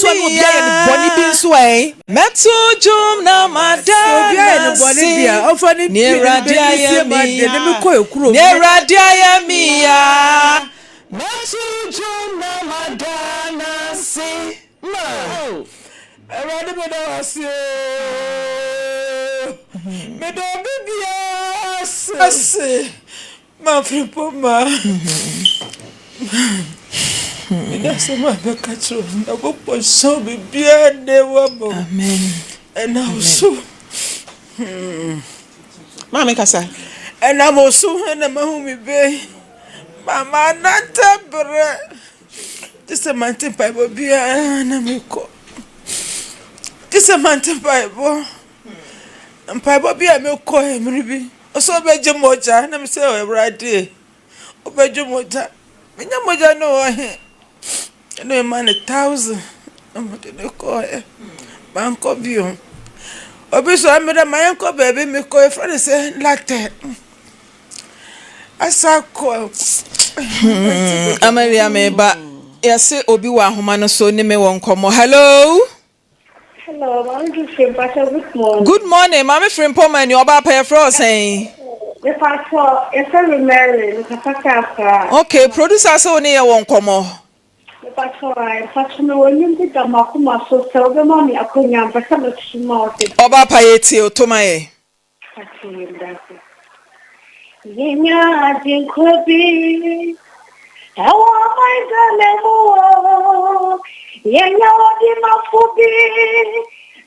nso a na obi ayɛ no bɔne bi nso ɛ? Mɛto dwom na mada Obi ayɛ no bɔne n'ase. bi a, ɔmfa ne Nea pie ne Awurade bɛdi ayɛ sie ma me de ne me kɔ ekuro Nea mu. Awurade ayɛ me ya. Mɛto dwom na mada n'ase. Ma. Awurade meda wo ase oo. Meda obi biara ase. M'afebɔɔ ma. Meda asɛm a mɛka kyerɛ wo. Nyankopɔn nhyɛ wo biribiara nnɛ wama wo. Amen. Ɛnam wo so. Maame kasa. Ɛnam wo so na mahu me ba yi. Ma manante abrɛ. Gye sɛ mante mpaebɔ biara na mekɔ. Gye sɛ mante mpaebɔ. Mpaebɔ bi a mekɔɛ mmere bi. Ɔsɛ ɔbɛgye mogya na mesɛ Awurade wobɛgye mogya. Menya mogya no wɔ he? Ɛna mema no 1000 na mede no kɔɛ. Mankɔ bio. Obi nso ameda ma yɛnkɔ baabi mekɔ yɛfrɛ no sɛ Latɛ. Asa kɔ. Amaria meba. Yɛse obi wɔ ahoma no so ne me wɔ nkɔmmɔ. Hello. Hello, Maame Frimpong, Pastor, good morning. Good morning, Maame Frimpong Mani, ɔbaa pa yɛfrɛ wo sɛn? Mepatɔ, yɛfrɛ me Mary, mekasa firi Accra. Okay, producer sɛ wo ne yɛ wɔ nkɔmmɔ. Mepatɔ, mpatɔ me wɔ nnwom bi da m'akoma so sɛ wobɛma me akonnwa mpɛ sɛ meto ma wo sɛ. Ɔbaa pa yɛtie o, to ma yɛ. Patɔ yɛ mdase. Yɛnya agyenkwa bi ɛwɔ ɔman Ghana mu o. Yɛnya ɔdemafo bi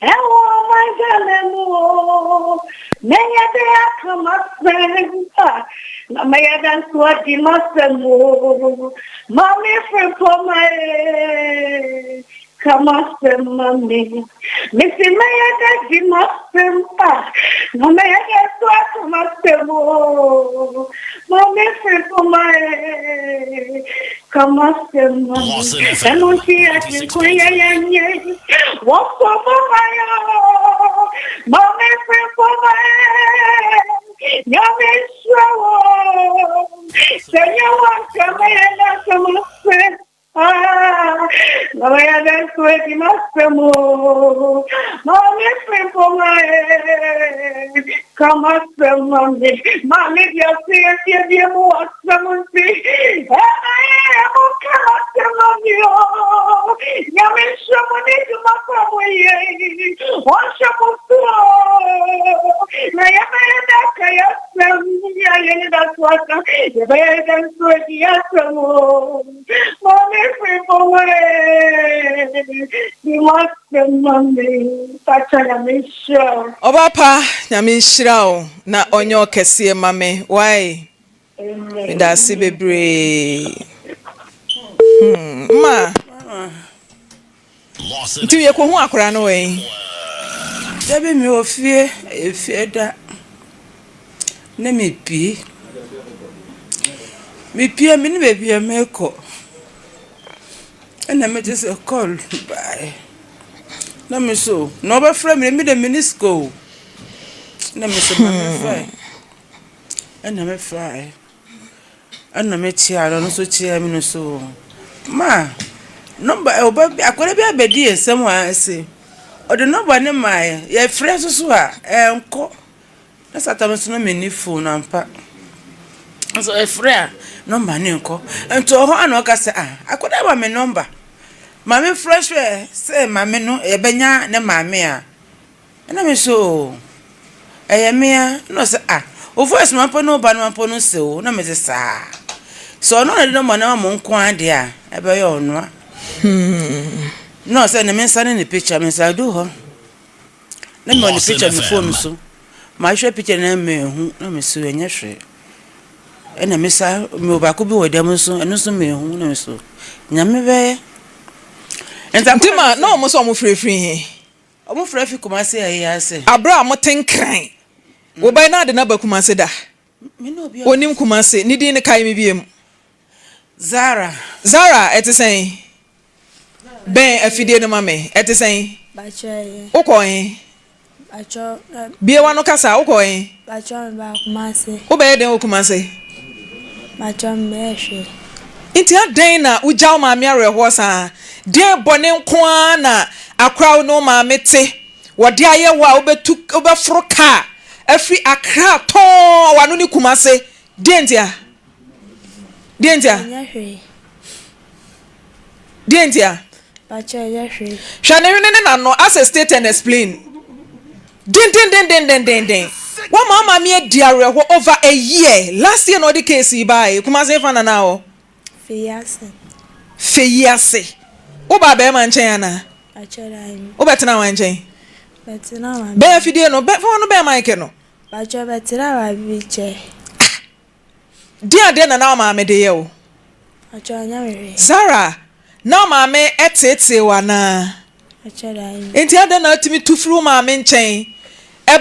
ɛwɔ ɔman Ghana mu o. Mɛyɛ dɛ aka m'asɛm a na mɛyɛ dɛ nso adi m'asɛm o. Maame Frimpong ma e ka m'asɛm ma me. Mesi mɛyɛ dɛ di m'asɛm a na mɛyɛ dɛ nso aka m'asɛm o. Maame Frimpong ma e ka m'asɛm ma me. Lawson FM, Ɛno nti agyenkwa yɛ yɛnyɛ wɔsɔ mama yɛ o. Maame Frimpong ma e Nyame nhyira wo. Sɛ nyɛ wanka mɛyɛ dɛ aka m'asɛm. Ah, na mɛyɛ dɛ nso adi m'asɛm o. Maame Frimpong ma e ka m'asɛm ma me. Maame di ase efie bie mu wɔ asɛm nti. Ɛna yɛ mo ka m'asɛm ma me o. Nyame nhyira mo ne dwuma pa mo yɛ yi. Ɔnhyɛ mo so o. Na yɛbɛyɛ dɛ aka yɛasɛm. Yɛ yɛne da so aka. Yɛbɛyɛ dɛ nso adi yɛasɛm o. Maame Frimpong ma e di m'asɛm ma me. Pakyɛ Nyame nhyira wo. Ɔbaa pa, Nyame nhyira wo na ɔnyɛ ɔkɛseɛ ma me. Why? Amen. Meda ase bebree. Ma. Lawson Nti yɛkɔhu akwaraa no wɔ yi. Dabi mewɔ fie, ɛyɛ fie da na mepie. Mepie me ne baabi a merekɔ. Ɛna mete sɛ call baeɛ. Na me so na ɔbɛfrɛ me me de menni sika o. Na me so ma memfrɛ. Ɛna mefrɛɛ. Ɛna mekyia no, ɔno nso kyia me no so. Ma number ɔba bi akwadaa bi abɛdi yɛn nsam wɔ ha se ɔde number no maa yɛn. Yɛfrɛ nso so a ɛnkɔ. Na saa time no nso na menni phone ampa. Nso ɛfrɛ a number no nkɔ. Nti ɔwɔ hɔ a na ɔka sɛ ah akwadaa yi ma me number. Ma memfrɛ hwɛ sɛ maame no yɛbɛnya ne maame a. Ɛna me so oo ɛyɛ me a ɛna ɔsɛ ah wo voice ma mpo ne wo ba no mpo no sɛ o na mese saa. Sɛ ɔno na ɔde number no ama mo nko ara deɛ a ɛbɛyɛ ɔno a. Na ɔsɛ ne me nsa ne ne picture me nsa du hɔ. Na mewɔ ne picture me phone so. Mahwɛ picture no na mehu na me so ɛnyɛ hwee. Ɛna me sa mewɔ baako bi wɔ dɛm nso ɛno nso mehu na me so Nyame bɛyɛ. Nti ma na ɔmo sɛ ɔmo firifiri he? Ɔmo frɛ fi Kumasi ayi ase. Aberɛ a mote Nkran. Wo ba yi na ade no aba Kumasi da? Onim Kumasi. Ne din no kae me biom. Zara. Zara, ɛte sɛn? Bɛn afidie no ma me. Ɛte sɛn? Wokɔɔ he? Bue w'ano kasa, wokɔɔ he? Wobɛyɛ dɛn wɔ Kumasi? Nti adɛn na wogya wo maame awerɛhoɔ saa? Deɛn bɔne nko ara na akora wo ne wo maame te wɔde ayɛ wo a wobɛtu wobɛforo kaa afiri Accra tɔnn w'ano ne Kumase? Deɛn ntia? Deɛn ntia? Ɛnyɛ hwee. Deɛn ntia? Pakyɛ ɛnyɛ hwee. Hwɛ ne hwene ne n'ano asɛ state and explain. Dendendendendenden. Wama wo maame adi awerɛhoɔ over a year. Last year na ɔde case yi baeɛ. Kumase fa na na wɔ? Feyiase. Feyiase. Wobaa bɛrima nkyɛn anaa? Pakyɛ daabi. Wobɛtena wan nkyɛn? Bɛtena maame. Bɛn afidie no? Bɛ fa w'ano bɛn mic no. Pakyɛ bɛtena maame bi nkyɛn. Ah! Deɛn adeɛ na na wo maame de yɛ wo? Pakyɛ ɔnyɛ me hwee. Zara, na wo maame teetee wo anaa? Pakyɛ daabi. Enti adɛn na wotumi tu firi wo maame nkyɛn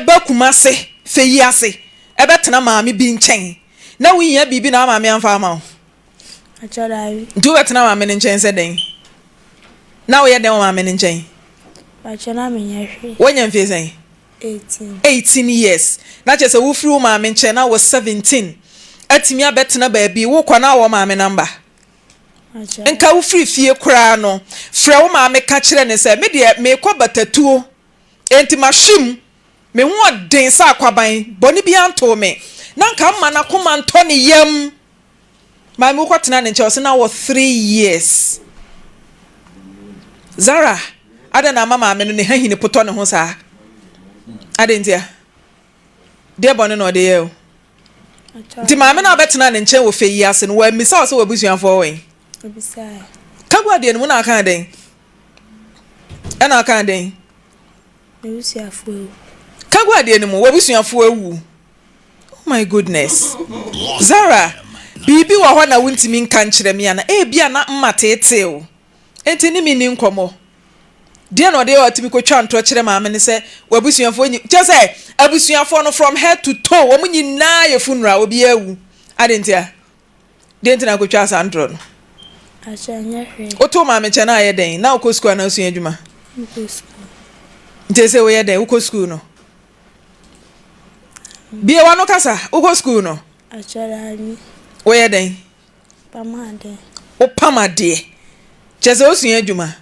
ba Kumase, Feyi ase, bɛtena maame bi nkyɛn na wohia biribi na wo maame amfa ama wo? Pakyɛ daabi. Nti wobɛtena maame no nkyɛn sɛ dɛn? Na woyɛ dɛn wɔ maame no nkyɛn? Pakyɛ na menyɛ hwee. Woanya mfie sɛn? 18. 18 years na kyerɛ sɛ wofiri wo maame nkyɛn na wɔ 17 atumi abɛtena baabi wokɔ na wɔ maame namba nka wofiri fie koraa no frɛ wo maame ka kyerɛ ne sɛ me deɛ meekɔ batatuo enti mahwe mu me ho ɔden sɛ akwaban bɔne bi antoo me na nka mma n'akoma ntɔ ne yam Maame wokɔ tena ne nkyɛn ɔse na wɔ 3 years. Zara adɛn na ama maame no ne hahini potɔ ne ho saa? Adɛn ntia? Deɛ bɔne na ɔde yɛ o. Nti maame no a ɔbɛtena ne nkyɛn wɔ fɛ yi ase no wammisa wo sɛ w'abusuafoɔ wɔ he? Ka gu adeɛ no mu na aka dɛn? Ɛna aka dɛn? Ka gu adeɛ no mu w'abusuafoɔ awu. Oh my goodness. Zara, biribi wɔ hɔ na wontumi nka nkyerɛ me ana? Ebia na mma teetee wo. Enti ne me nni nkɔmmɔ. Deɛ na ɔde ɔtumi kɔtwa ntorɔ kyerɛ maame no sɛ w'abusuafoɔ nyi kyerɛ sɛ abusuafoɔ no from head to toe wɔn nyinaa yɛ funeral obiara awu. Ade ntia? Deɛ nti na akɔtwa saa ntorɔ no? Akyɛ nyɛ hwee. Wotoo maame kyɛ na ayɛ dɛn? Na wokɔ sukuu anaa wosua adwuma? Mekɔ sukuu. Nti sɛ woyɛ dɛn? Wokɔ sukuu no? Bue w'ano kasa. Wokɔ sukuu no? Akyɛrɛ Woyɛ dɛn? Pam adeɛ. Wopam adeɛ. Kyerɛ sɛ wosua adwuma.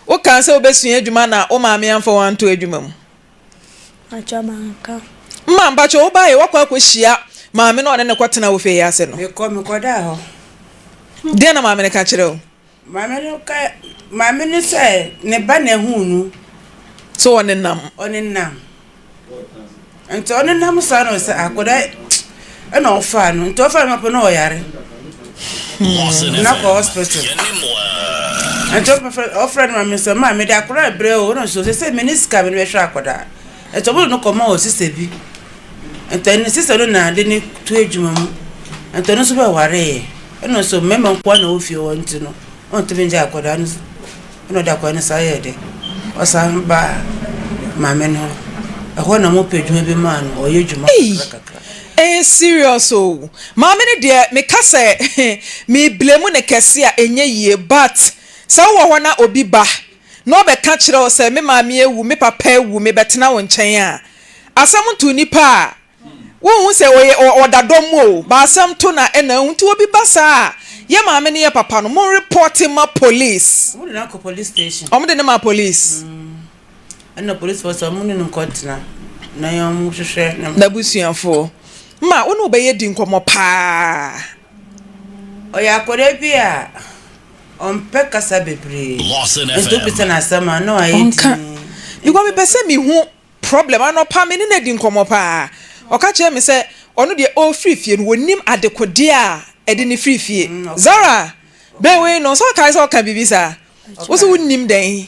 Wokaa sɛ wobɛsua adwuma na wo maame amfa wo anto adwuma mu. Akyɛ manka. Mma mpakyɛ wobaeɛ woakɔ akɔhyia maame na ɔne no kɔtena wo fie yi ase no. Mekɔ mekɔdaa hɔ. Deɛn na maame no ka kyerɛ wo? Maame no ka maame no sɛ ne ba na ehuu no. Sɛ ɔnenam. Ɔnenam. Nti ɔnenam saa na ɔsɛ akwadaa ɛna ɔfaa no nti ɔfaa no pɛ na ɔyare. Na kɔ hospital. Nti ɔfrɛ no maame sɛ maame de akwadaa brɛ o ɛna ɔsɛ sɛ me ne sika me de bɛhwɛ akwadaa. Nti ɔmo de no kɔma wɔ sista bi. Nti ne sista no na de no to adwuma mu. Nti ɔno nso bɛwareeɛ. Ɛna nso mmarima nko ara na ɛwɔ fie hɔ nti no, ɔntumi ngyae akwadaa no. Ɛna ɔde akwadaa no san yɛɛ dɛ, ɔsan baa maame no hɔ. Ɛhɔ na wɔpɛ adwuma bi maa no, ɔyɛ adwuma kakra kakra. Ei, ɛyɛ serious o. Maame no deɛ meka sɛ me blame no kɛse a ɛnyɛ yie but sɛ wowɔ hɔ na obi ba na ɔbɛka kyerɛ wo sɛ me maame awu, me papa awu, mebɛtena wo nkyɛn a, asɛm nto nipa a, wonhu sɛ ɔyɛ ɔda dɔm mu o, but asɛm to na ɛna ahu. Nti obi ba saa a, yɛ maame ne yɛ papa no, mo report ma police. Wɔn de no akɔ police station. Wɔn de no ma police. Ɛna police foɔ sɛ wɔn ne no nkɔtena na wɔn hwehwɛ ne. N'abusuafoɔ. Ma wo ne wo bɛyɛ di nkɔmɔ paa. Ɔyɛ akwadaa bi a. Ɔmpɛ kasa bebree. Nti wobisa no asɛm a na wayɛ Ɔnka. dinn. Because mepɛ sɛ mehu problem. Anɔpa me ne no adi nkɔmmɔ paa. Ɔka kyerɛɛ me sɛ ɔno deɛ ɔrefiri fie no wɔnnim adekodeɛ a ɛde no firi fie. Zara, bɛn wei no, sɛ ɔkae sɛ ɔka biribi saa? Wo se wonnim dɛn?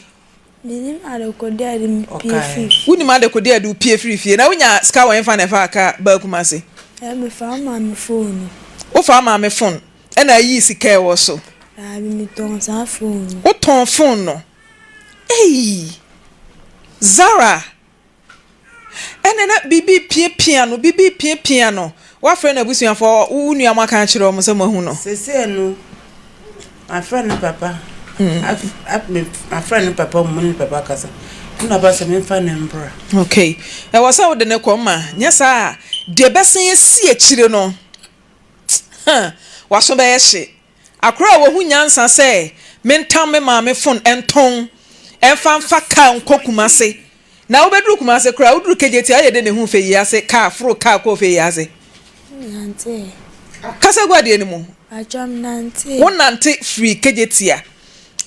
Mennim adekode a ɛde me pue firi fie. Wonnim adekode a ɛde wo pue firi fie. Na wonya sika wɔ hefa na ɛfaa kaa baa Kumasi? Ɛɛ, mefaa maame fon no. Wofaa maame fon ɛna ayii sika a ɛwɔ so? Daabi, metɔn saa fon no. Wotɔn fon no? Ei! Zara! Ɛnna na biribi repiapia no, biribi repiapia no. Woafrɛ n'abusuafoɔ, wo nua mo aka akyerɛ wɔn sɛ moahu no? Seesei no, mafrɛ ne papa, mafrɛ ne papa, mo ne papa akasa. Ɛna ɔba sɛ memfa no mbra. Okay, ɛwɔ sɛ wode no kɔ ma, nyɛ saa a, deɛ ɛbɛsan asi akyire no, huh, w'aso bɛyɛ hye. Akora a wahu nyansa sɛ mentam me maame fon ntɔn mfa mfa kaa nkɔ Kumase. Na wobɛduru Kumase koraa, woduru Kejetia a, woyɛ dɛn na ehuu Feyi ase kaa, foro kaa kɔɔ Feyi ase? Menantee. Kasa gu adeɛ no mu. Pakyɛ menantee. Wonante firii Kejetia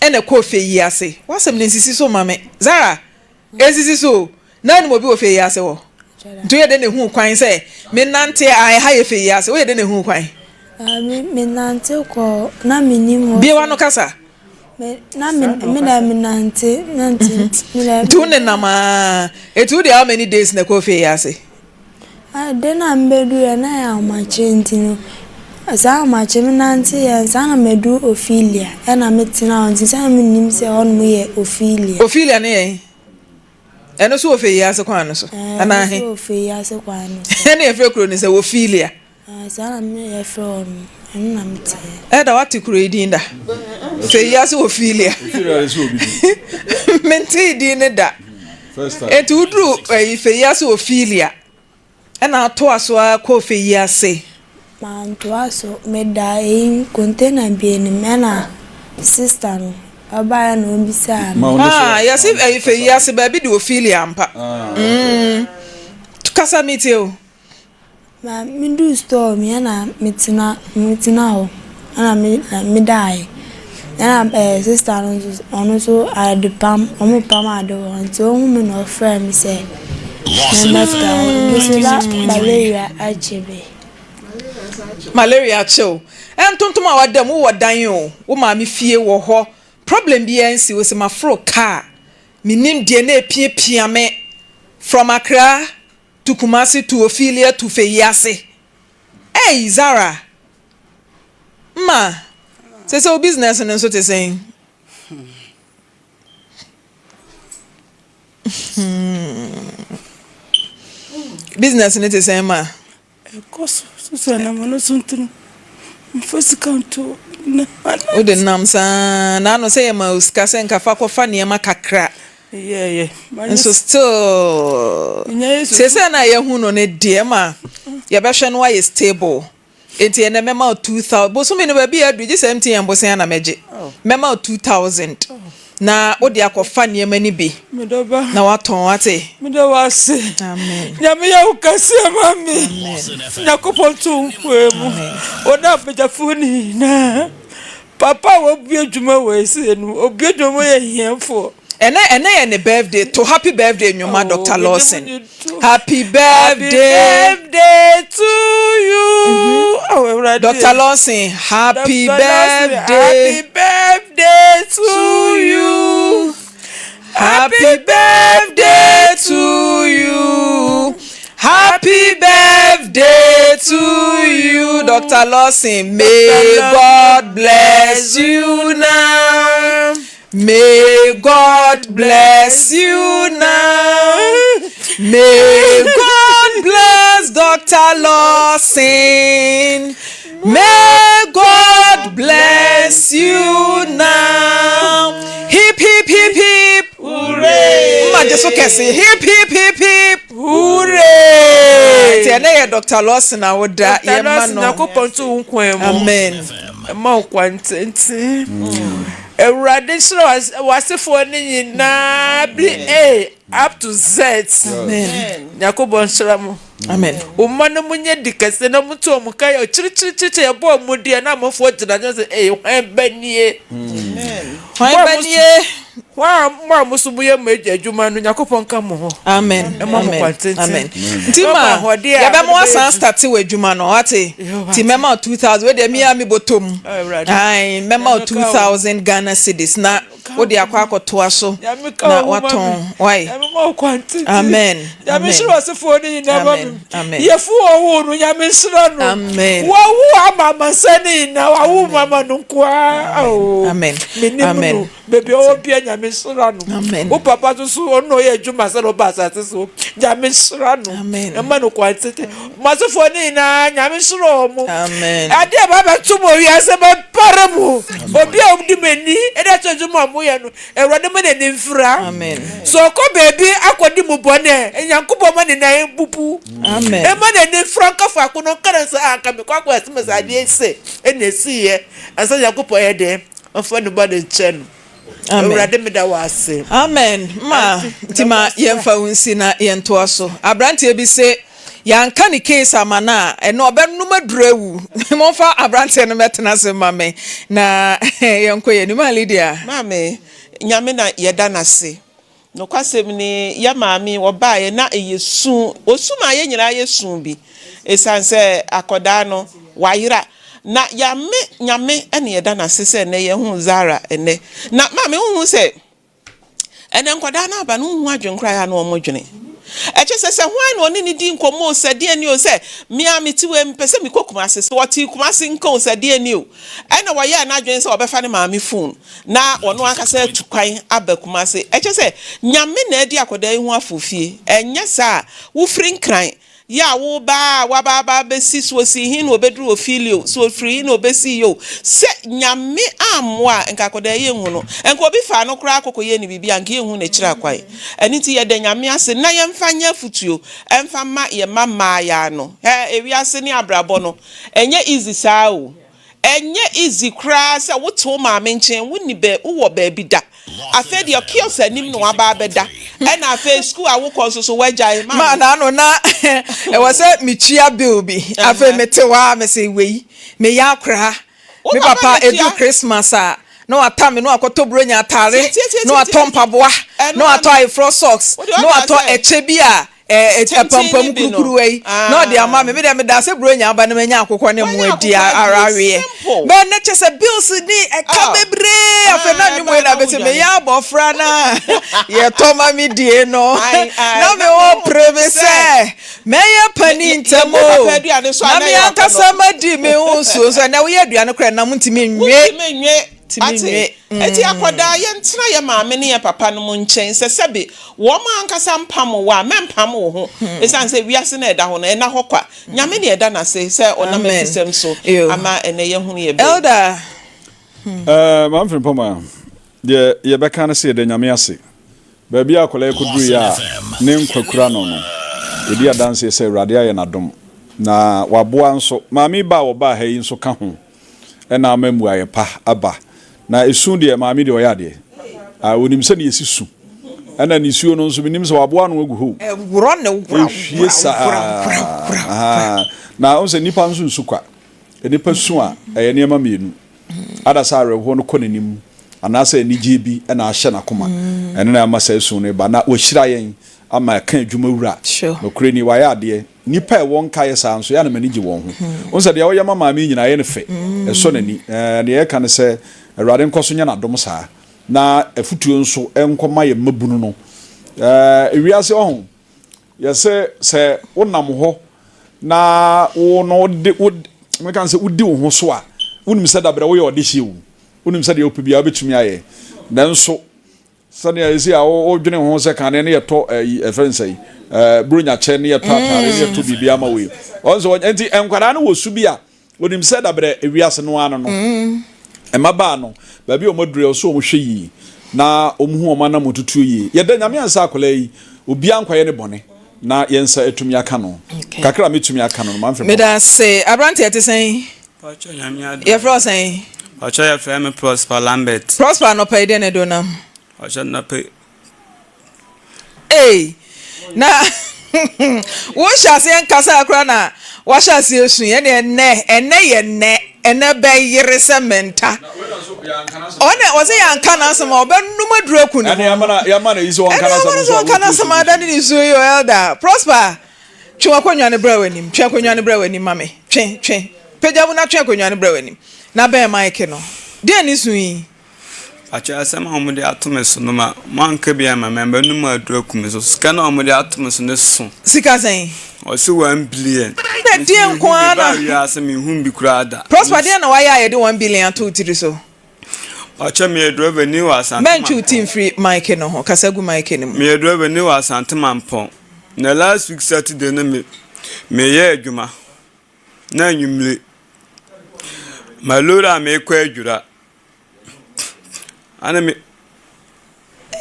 ɛna ɛkɔɔ Feyi ase. W'asɛm no nsisi so mma me. Zara! Ensisi so o, na wonim obi wɔ fɛ yi ase hɔ? Nti woyɛ dɛn na ehuu kwan sɛ menante a ɛha yɛ fɛ yi ase? Woyɛ dɛn na ehuu kwan? Me menante kɔ na menim hɔ. Bue w'ano kasa. Me na me me na menante nante me na. Nti wo nenam aa. Eti wo deɛ how many days na ɛkɔɔ fɛ yi ase? De na mebɛduruiɛ na ɛyɛ ahomakye nti no, saa ahomakye menanteeɛ ansa na maduru Ophelia ɛna metena hɔ nti sɛ na mennim sɛ hɔnom yɛ Ophelia. Ophelia ne yɛn? Ɛno nso wɔ Feyiase kwan no so anaa he? Ɛno nso wɔ Feyiase kwan no so. Ɛna yɛfrɛ kuro no sɛ Ophelia. Saa na me yɛfrɛ hɔ no, ɛno na meteɛ. Ɛda wate kuro yi din da? Feyiase Ophelia. Mentee din no da. Enti woduru ɛyi Feyiase Ophelia ɛna atoa so ara kɔɔ Feyiase. Mantoa so, meda eyi container bi anim ɛna sister no ɔbaeɛ na ɔbisaa me. Ah, yɛse ɛyi Feyiase baabi de Ophelia ampa. Mm, kasa metie o. Na meduu store mu ɛna metena metena hɔ ɛna me medaeɛ ɛna ɛɛ sister no nso ɔno nso adepam ɔmo pam ade wɔ hɔ nti ohuu me na ɔfrɛɛ me sɛ memmɛpra hɔ me nso na malaria akye me. Malaria akye wo. Ntontom a wada mu wowɔ dan o, wo maame fie wɔ hɔ, problem biara nsi wo se maforo car, mennim deɛ na ɛpiapia me from Accra To Kumasi to Ophelia to Feyiase Ei Zara Mma sese wo business no nso te sɛn? Business no te sɛn ma? Ɛkɔ so so sɛ nam no so nti no mfa sika nto na. Wode nam saa na ano sɛ yɛma wo sika sɛ nka fa kɔfa nneɛma kakra. Nso still seesei na yɛahu no no deɛ ma yɛbɛhwɛ no ayɛ stable nti ɛnɛ mɛma wo 2000 bosome no baabi a adu gye sɛ MTN bosea na mɛgye mɛma wo 2000 na wode akɔfa nneɛma no bi na watɔn wate. Meda wo ase. Amen. Nyame yɛ wo kɛseɛ ma me. Nyankopɔn to wo nkoa mu. Wɔn a abadwafoɔ no nyinaa. Papa a wabue adwuma wɔ ese no, obue adwuma mu yɛ hiafoɔ. Ɛnɛ ɛnɛ yɛ ne birthday to happy birthday nnwom ma Doctor Lawson happy birthday happy birthday to you oh Awurade Doctor Lawson happy birthday happy birthday to you happy birthday to you happy birthday to you Doctor Lawson may God bless you now. May God bless you now. May God bless Dr. Lawson. May God bless you now. Hip, hip, hip, hip. Hooray. Mma gye so kɛse. Hip, hip, hip, hip. Hooray. Nti ɛnɛ yɛ Dr. Lawson a woda yɛ ma no. Nyankopɔn to wo nkwa mu. Amen. Ɛma wo kwan tenten. Awurade nhyira w'asefoɔ no nyinaa bi A up to Z. Amen. Nyankopɔn nhyira mo. Amen. Wo mma no mo nyɛ di kɛse na mo to wɔn ka yɛ kyirikyirikyiri yɛbɔ wɔn deɛ na amanfoɔ gyina gyina sɛ ee hwan ba nie. Hwan ba nie. Mo a mo a mo so moyɛ mo agya adwuma no, Nyankopɔn nka mo ho. Amen. Ɛma mo kwan tenten. Amen. Nti ma yɛbɛma wasan starte w'adwuma no wate. Nti mɛma wo 2000 wei deɛ me a me bɔtɔ mu. Ae mɛma wo 2000 Ghana cedis na wode akɔ akɔtoa so na watɔn wai. Amen. Nyame nhyira ɔsefoɔ no nyinaa ma me. Amen. Yɛfo wɔwo no Nyame nhyira no. Amen. Wɔwo ama amansan no nyinaa wawo mu ama no nkoa. Amen. Menim no. Baabi a ɔwɔ bia Nyame nhyira no. Wo papa nso so ɔno na ɔyɛ adwuma sɛ na ɔba asase so. Nyame nhyira no. Ɛma no kwan tete. Masefoɔ no nyinaa Nyame nhyira wɔn. Adeɛ a ɛba bɛto mo wiase bɛpare mo. Obi a ɔdi mo ani ɛde akyɛ adwuma a moyɛ no Awurade ma n'ani mfira. Sɛ ɔkɔ baabi akɔdi mo bɔne a Nyankopɔn ma ne nan mbubu. Ɛma n'ani mfira nka faako no nka no sɛ ah nka mekɔ akɔ ɛsɛ sɛ adeɛ se ɛna ɛsiiɛ ansa Nyankopɔn yɛ dɛn ɔmfa ne bɔne nkyɛ no. Awurade meda wo ase. Amen ma nti ma yɛmfa wo nsi na yɛntoa so. Abranteɛ bi se yɛanka ne case ama no a ɛno ɔbɛnom aduru awu. Momfa abranteɛ no mɛtena ase ma me na yɛnkɔ yɛn anim. Ma Lydia. Maame, Nyame na yɛda no ase. Nokwasɛm ni, yɛn maame ɔbaeɛ na ɛyɛ su, ɔsu maa yɛn nyinaa yɛ su bi, ɛsiane sɛ akwadaa no wayera. Na yɛame Nyame na yɛda no ase sɛ nnɛ yɛahu Zara nnɛ. Na maame wohu sɛ ɛnɛ nkwadaa no aba no wohu adwene koraa a na wɔn dwene. Ɛkyɛ sɛ sɛ hwan na ɔne ne di nkɔmmɔ o sɛ deɛ ni o sɛ me a mete wei mepɛ sɛ mekɔ Kumase sɛ ɔte Kumase nka o sɛ deɛ ni o ɛna wɔyɛɛ n'adwene sɛ ɔbɛfa ne maame phone na ɔno ankasa atu kwan aba Kumase. Ɛkyɛ sɛ Nyame na adi akwadaa yi ho afofie. Ɛnyɛ saa a, wofiri Nkran yɛ a woreba a waba aba abɛsi, so ɔsii he na ɔbɛduru Ofili o, so ɔfiri he na ɔbɛsiiɛ o, sɛ Nyame ammoa a, nka akwadaa yi yɛnhu no. Nka obi faa no koraa kɔkɔyɛɛ no biribi a, nka yɛnhu n'akyiri akwan. Ɛno nti yɛda Nyame ase na yɛmfa nyɛ afotuo mfa mma yɛn mma mmaayaa no. Hɛ, ewiase ne abrabɔ no, ɛnyɛ easy saa o. Ɛnyɛ easy koraa sɛ wote wo maame nkyɛn, wonni bɛ, wowɔ baabi da. Afei deɛ kiosk anim na waba abɛda. Ɛna afei school a wokɔ nso so woagyae. Ma Maame. n'ano na ɛwɔ sɛ metua bill bi. Afei mete hɔ a mese wei meyɛ akoraa. Wo Me papa papa na ɛduru tua. Christmas a na wata me na wakɔtɔ buronya atare Tie tie tie na tie watɔ tie. mpaboa Ɛno na ara watɔ no. ayeforɔ socks Wo deɛ na ɔkaa watɔ sɛ ɛkyɛ bi a tenten apampam ne bi no. kurukuruwa yi na ɔde ama me. Me deɛ meda sɛ buronya aba na manya akokɔ ne mmoa Wanya adi akokɔ ara adie. aweɛ. Simple. Bɛn ne kyɛ sɛ bills ne ɛka Ah. bebree afei na Ah, nnwom wei ɛbaa na na bɛsɛ wodwane. meyɛ abɔfra no a yɛtɔ ma me die no Ae, ae, na na me ho wo pere me sɛ sɛ mɛyɛ pani yɛ- ntɛm yɛgu papa o aduane so a na na me ɛyɛ akɔnnɔ. ankasa madi me ho nsuo nso ɛnɛ woyɛ aduane koraa nam ntumi nwe Wontumi nwe. ntumi Ate? nwe Enti akwadaa, yɛntena yɛn maame ne yɛn papa nom nkyɛn. Sɛ sɛbe wɔn ankasa mpam wo a, mɛmpam wo ho. Esiane sɛ wiase no a ɛda hɔ no, ɛnna hɔ kwa. Nyame ne yɛda no ase sɛ ɔnam Amen. afisɛm so Yo. ama ɛnnɛ yɛahunu yɛn bɛ yi. Elder. Eh, Maame Frimpong, deɛ yɛbɛka ne sɛ yɛda Nyame ase. Baabi a akwadaa yi kɔduruiɛ a ne nkwa kura no no, ɛdi adanseɛ sɛ Awurade ayɛ no adom, na waboa nso. Maame yi ba a ɔbaa ha yi nso ka ho na ama mmuaeɛ pa aba. Na esu deɛ, maame deɛ ɔyɛ adeɛ. Ah, ɔnim sɛdeɛ yɛsi su. Ɛna nisuo no nso, menim sɛ waboa ano agu hɔ o. Ɛworɔ ne wora Ɛhwie wora saa. wora wora wora. Ahaa. Na wohu sɛ nnipa nso nsu kwa. Nnipa su a, ɛyɛ nneɛma mmienu. Ada sɛ awerɛhoɔ no kɔ n'anim, anaasɛ anigyeɛ bi na ahyɛ n'akoma. Ɛno na ɛma saa su no ba. Na wahyira yɛn ama ɛka adwuma wura. Nokorɛ ni, wayɛ adeɛ. Nnipa a ɛwɔ nkaeɛ saa nso, ɛyɛ a na m'ani gye wɔn ho. Wohu sɛ deɛ ɔyɛ ma maame yi nyinaa, ɛyɛ no fɛ, ɛsɔ n'ani. Ɛɛ, deɛ yɛka ne sɛ, Awurade nkɔ so nyɛ n'adom saa, na afotuo nso nkɔma yɛn mmabunu no. Ɛɛ, ewiase ɔho, yɛse sɛ wonam hɔ na wo no wode, wo, mɛka sɛ wodi wo ho so a, wonim sɛ dabrɛ woyɛ ɔdehyeɛ o. Wonim sɛ deɛ wopɛ biara wobɛtumi ayɛ. Nanso, Sɛnea esi a wodwene ho sɛ kane ne yɛtɔ ɛyi ɛfɛ nsɛ yi ɛɛ buronya kyɛ ne yɛtɔ ataare ne yɛtɔ biribi ama wei wɔn sɛ nti nkwadaa no wɔ su bi a onim sɛ dabrɛ ewiase no ano no mmabaa no baabi a wɔn aduru yɛ ɔso wɔn hwɛ yie na wɔn hu wɔn anam tutuo yie yɛda nyame ansa akwadaa yi obiara nkɔyɛ ne bɔne na yɛn nsa atumi aka no kakra a metumi aka no no manfrɛ meda ase aberanteɛ te sɛn Pacho Nyame adom. Yɛfrɛ wo sɛn? Pacho yɛfrɛ me Prosper Lambert. Prosper anɔpa yi deɛ na ɛde wo nam? Pacho anɔpa yi. Ei na wohyɛ aseɛ nkasa koraa na wahyɛ aseɛ su ɛne ɛnɛ ɛnɛ yɛ nnɛ ɛnɛ bɛyere sɛ mɛnta ɔne ɔsɛ yɛanka n'asɛm a ɔbɛnum aduru aku ne ho ɛne ama no sɛ ɔnka n'asɛm a adane ne suo yi o elder Prosper Twe w'akonnwa no bra w'anim. Twe akonnwa no bra w'anim ma me. Twe, twe. Pagya mu na twe akonnwa no bra w'anim. Na bɛn mic no. Deɛn ne su yi? Pakyɛ asɛm a wɔde ato me so no ma moanka bi amma me amba num aduru aku me so sika no a wɔde ato me so no so. Sika sɛn? Ɔse one billion. Na deɛn nko ara na. Mebaa wiase menhuu bi koraa da. Prosper deɛn na wayɛ a yɛde one billion ato wo tiri so? Ɔkyɛ meyɛ driver ni wɔ Asante Mɛntwe wo ti mfiri mic no ho, kasa gu mic no mu. Meyɛ driver ni wɔ Asante Mampɔn. Na last week Saturday no me meyɛ adwuma na anwummere ma lori a mekɔ adwira ana me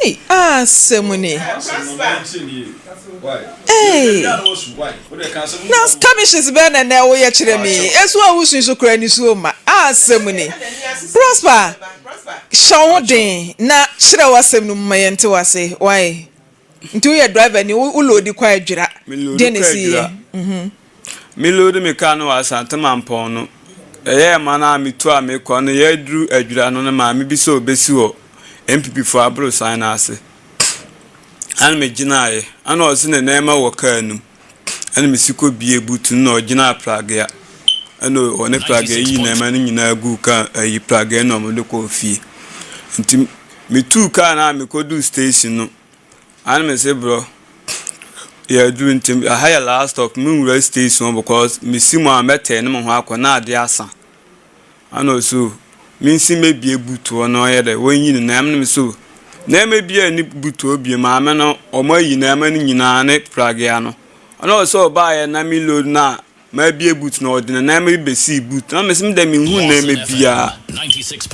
Ei asɛm ni. Ei na skirmishes bɛn na ɛnɛ woyɛ kyerɛ me yi? Esu a wosu so koraa nisuo mma. Asɛm ni. Prosper, hyɛ wo ho den na kyerɛ w'asɛm no mu ma yɛnte w'ase. Why? Nti woyɛ driver ni, wo loadi kɔ Adwira. Me loadi Deɛ na kɔ ɛsi yɛ. Adwira. Me loadi me car no wɔ Asante Mampɔn no, ɛyɛɛ ma no a metu a mekɔ no, yɛduru Adwira no no maame bi sɛ ɔbɛsi wɔ NPP foɔ aborosan no ase. Ɛna megyinaeɛ, ɛna ɔse ne nneɛma wɔ car no mu. Ɛna mesi kɔ bie boot no na ɔgyinaa pragea. Ɛna ɔne pragea yi nneɛma no nyinaa guu car ayi pragea na wɔde kɔɔ fie. Nti metuu car no a mekɔduu station no, ɛna mese brɔ yɛaduru nti aha yɛ last stop menwura station hɔ because mesi mu a mɛtɛɛ ne me ho akɔ na adeɛ asa. Ana ɔse o, mensi mɛbie boot hɔ na ɔyɛ dɛ wɔnyi ne nneɛma no mese o, nneɛma biara nni boot hɔ bio maame no wɔn ayi nneɛma no nyinaa ne pragea no. Ɛna ɔse ɔbaeɛ na me load no a mabie boot no ɔde ne nneɛma bi bɛsii boot na mese me dɛ menhu nneɛma biara.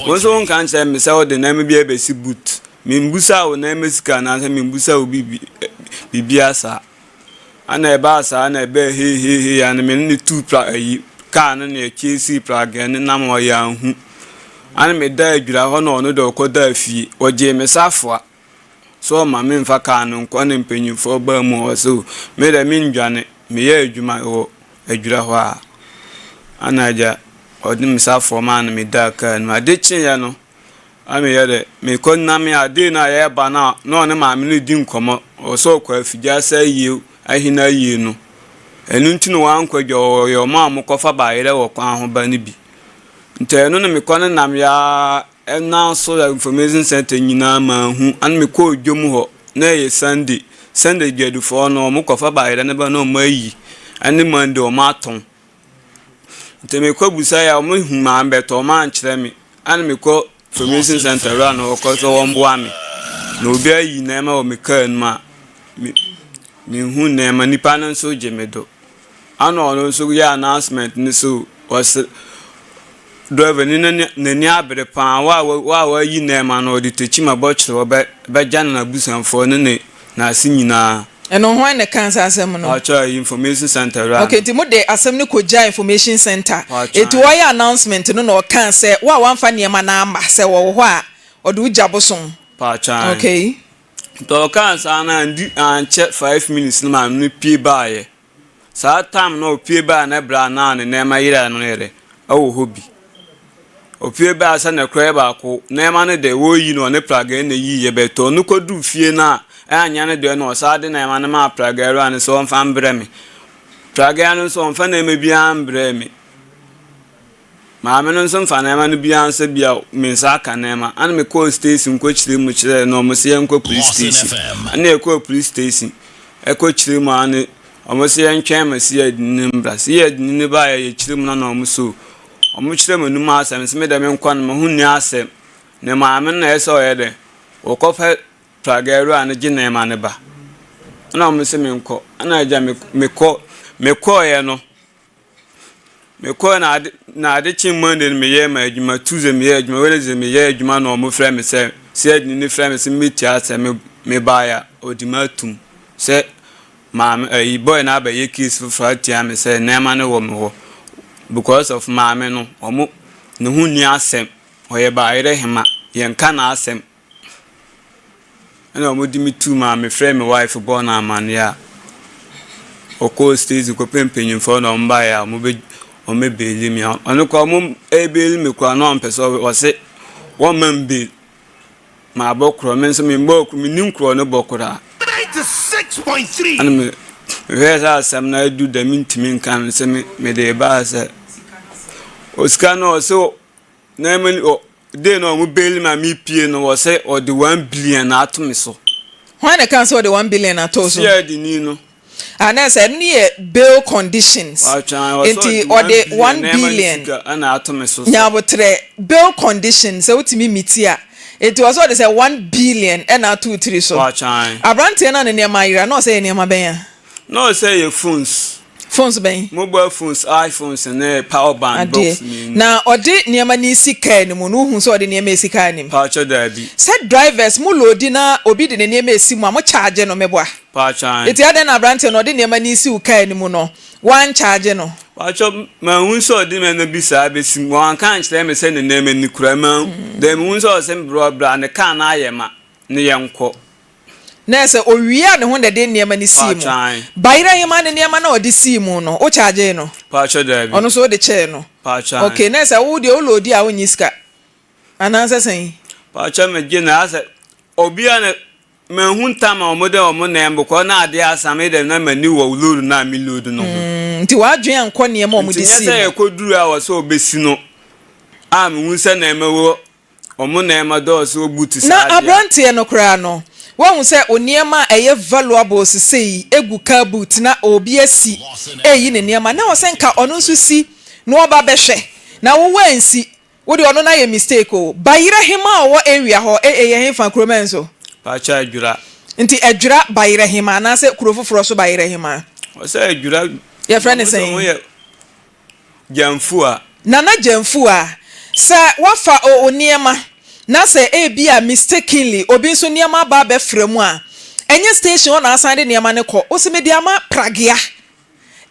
Wo nso wonka nkyerɛ me sɛ wode nneɛma biara bɛsi boot. Membusaa wo nneɛma sika anaasɛ membusaa wo biribiara saa. Ana ɛbaa saa na ɛbɛɛ heiheihei a na me ne no tuu pra ayi kaa no na yɛkyesii pragea no nam hɔ yɛanhu. Ana medaa adwira hɔ na ɔno deɛ ɔkɔdaa fie. Ɔgyee me safoa sɛ ɔmma memfa kaa no nkɔ na mpanyinfoɔ baa mu hɔ sɛ me deɛ mendwane meyɛ adwuma wɔ adwira hɔ a. Ana agya ɔde me safoa maa no medaa kaa no mu. Ade kyeeɛ no Na meyɛ dɛ, mekɔ na me adee no a yɛreba no a na ɔne maame no redi nkɔmmɔ, ɔwɔ sɛ ɔkɔ afigyase ayie ahene ayie no. Ɛno nti na wankɔ adwa, ɔyɛ wɔn a wɔkɔfa bayerɛ wɔ kwan ho ba no bi. Nti ɛno na mekɔ ne nam yɛ ara so information center nyinaa manhu, ɛna mekɔɔ dwam hɔ, na ɛyɛ Sunday. Sunday dwadifoɔ no wɔkɔfa bayerɛ no ba na wɔayi, ɛne Monday wɔatɔn. Nti mekɔ busaeɛ a wɔn hu maa bɛtɔ wɔn ankyerɛ me ɛna mekɔ information center wura no ɔkɔ sɛ wɔn boa me na obi ayi nneɛma wɔ me kaa no mu a me mehu nneɛma nipa no nso gye me do ɛna ɔno nso yɛ announcement no so ɔse driver ni n'ani abere paa wo a wo a wayi nneɛma no ɔde tekyima bɔkyerɛ ɔbɛ bɛgya no n'abusuafoɔ ne ne n'ase nyinaa. Ɛno hwan na ɛkaa saa asɛm no? Pakyɛ information center wura no. Okay nti mo de asɛm no kɔ gyaa information center. Pakyɛ. Nti wɔyɛ announcement no na ɔkaa sɛ wo a wamfa nneɛma no amma sɛ wɔwɔ hɔ a ɔde wo gya bosom. Pakyɛ. Okay. Nti ɔkaa saa no andi ankyɛ 5 minutes no maame no pue baayɛ. Saa time no a ɔpue baeɛ no berɛ a na ne nneɛma yeraeɛ no yɛ dɛ ɛwɔ hɔ bi. Ɔpue baeɛ sɛ ne korɛ baako nneɛma no deɛ wɔreyi no ɔne pragea na ɛyiiɛ but ɔno kɔduru fie no a ɛanyɛ ne deɛ na ɔsan de nneɛma no maa pragea wura no sɛ ɔmfa mbrɛ me. Pragea no nso ɔmfa nneɛma biara mbrɛɛ me. Maame no nso mfa nneɛma no biara nsa bi a me nsa aka nneɛma. Ɛna mekɔɔ station kɔkyerɛ mu kyerɛɛ no, wɔn se yɛnkɔ police station. Ɛna yɛkɔɔ police station ɛkɔ kyerɛ mu a ne wɔn se yɛntwɛn ma CID no mbra. CID no baeɛ yɛkyerɛ mu no na wɔn so wɔn kyerɛ mu anum asɛm sɛ me deɛ menkɔ no me ho nni asɛm. Ne maame no na ɛsɛ sɛ ɔyɛ dɛ wɔkɔfɛ pragea wura no gye nneɛma no ba. Ɛna wɔn se menkɔ. Ɛna agya mekɔ mekɔɔeɛ no. Mekɔe na ade na ade kyee Monday no meyɛɛ m'adwuma, Tuesday meyɛɛ adwuma, Wednesday meyɛɛ adwuma na wɔfrɛ me sɛ sɛɛdini no frɛ me sɛ mmetua sɛ me mebaeɛ a ɔde me atum sɛ maame ayi boy no abɛyɛ case foforɔ atia me sɛ nneɛma no wɔ me hɔ because of maame no wɔn ne ho nni asɛm ɔyɛ baayerɛ hema yɛnka n'asɛm. Ɛna wɔde me tuu mu a mefrɛɛ me wife bɔɔ no amanneɛ a, ɔkɔɔ station kɔpɛɛ mpanyinfoɔ na wɔn baeɛ a wɔbɛ wɔbɛbeeli me. Ɔno koraa wɔn ɛrebeeli me koraa na ɔmpɛ sɛ ɔse wɔmma me bail. Mabɔ korɔ me nso memmɔɔ korɔ mennim korɔ no bɔ koraa. Ɛna me mehwɛɛ sɛ asɛm no adu dɛ mentumi nka no sɛ me mede reba sɛ osika no ɔse na ɛma ɔ Day no a ɔmo bail me a me pie no wɔsɛ ɔde 1 billion na ato me so. Hwan na ɛkaa sɛ ɔde 1 billion ato wo so? CID ni no. Ah na ɛsɛ ɛno yɛ bail conditions. Nti ɔde 1 billion nyabotrɛ bail condition sɛ wotumi miti a nti ɔsɛ ɔde sɛ 1 billion ɛna ato wo tiri so. Abranteɛ no a ne nneɛma ayera na ɔsɛ yɛ nneɛma bɛn a? Na ɔsɛ yɛ phones. Phones bɛn? Mobile phones, iPhones ne power bank box mmienu. Na ɔde nneɛma no resi car no mu no, wohu sɛ ɔde nneɛma resi car no mu? Paatwɔ daabi. Sɛ drivers mo loadi na obi de ne nneɛma resi mu a, mo charge no meboa? Paatwɔ ae. Eti adɛn na abranteɛ no ɔde nneɛma no resi wo car no mu no, woancharge no? Paatwɔ manhu sɛ ɔde nneɛma bi saa besi mu, wanka ankyerɛ me sɛ ne nneɛma ni koraa, manhu, deɛ mehu sɛ ɔse bra ne car no ayɛ ma ne yɛnkɔ. Na sɛ owiaa ne ho na ɛde nneɛma no sii mu. Paatwaan. Bayerɛ hemaa ne nneɛma no a ɔde sii mu no, wo chargee no? Paatwɔ daabi. Ɔno nso wode kyɛɛ no? Paatwaan. Okay, na sɛ wo deɛ wo loadi a wonnye sika? Anaasɛ sɛn? Paatwɔ megye na asɛ obiara na manhu ntam a wɔde wɔn nan bɛkɔ na adeɛ asa me deɛ na m'ani wɔ load no a me load no ho. Mm, nti w'adwene ankɔ nneɛma a wɔde Nti nyɛ sii sɛ mu? yɛkɔduru a wɔ sɛ wɔbɛsi no a mehu sɛ nneɛma wɔ Wɔn nneɛma dɔɔso wɔ boot saa Na deɛ a. abranteɛ no koraa no, woahu sɛ wo nneɛma a ɛyɛ valuables sei gu car boot na obi asi reyi ne nneɛma, na ɛwɔ sɛ nka ɔno nso si na ɔba bɛhwɛ, na wo woansi, wo deɛ ɔno no ayɛ mistake o. Bayerɛ hemaa a ɔwɔ area hɔ, e ɛyɛ hefa, kuro bɛn so? Pakyɛ Adwira. Nti Adwira Bayerɛ hemaa anaasɛ kuro foforɔ so Bayerɛ hemaa? Ɔsɛ Adwira. Yɛfrɛ no sɛn? Gyamfua. Nana Gyamfua, sɛ woafa wo nneɛma na sɛ ebia mistakenly obi nso nneɛma aba abɛfra mu a, ɛnyɛ station hɔ na asan de nneɛma no kɔ. Wose mede ama Pragea.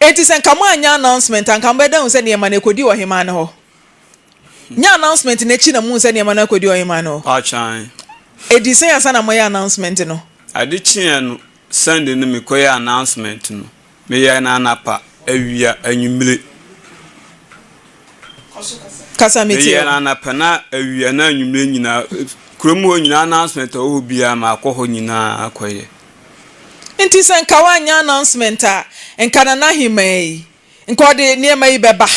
Enti sɛ nka moanyɛ announcement a, nka mobɛda ahu sɛ nneɛma no ɛkɔdi ɔhemaa no hɔ. Nyɛ announcement no akyi na mohu sɛ nneɛma no akɔdi ɔhemaa no hɔ. Paakyan. Ɛdii sɛn ansa na moyɛ announcement no? Ade kyeeɛ no, Sunday no mekɔyɛɛ announcement no. Meyɛɛ no anapa, awia, anwummere. Kasa metie Meyɛɛ o. no anapa na awia na anwummere nyinaa. Kurom hɔ nyinaa announcement a ɛwɔ hɔ biara makɔ hɔ nyinaa akɔyɛ. Nti sɛ nka woanyɛ announcement a, nka Nana Ahemaa yi, nka ɔde nneɛma yi bɛba.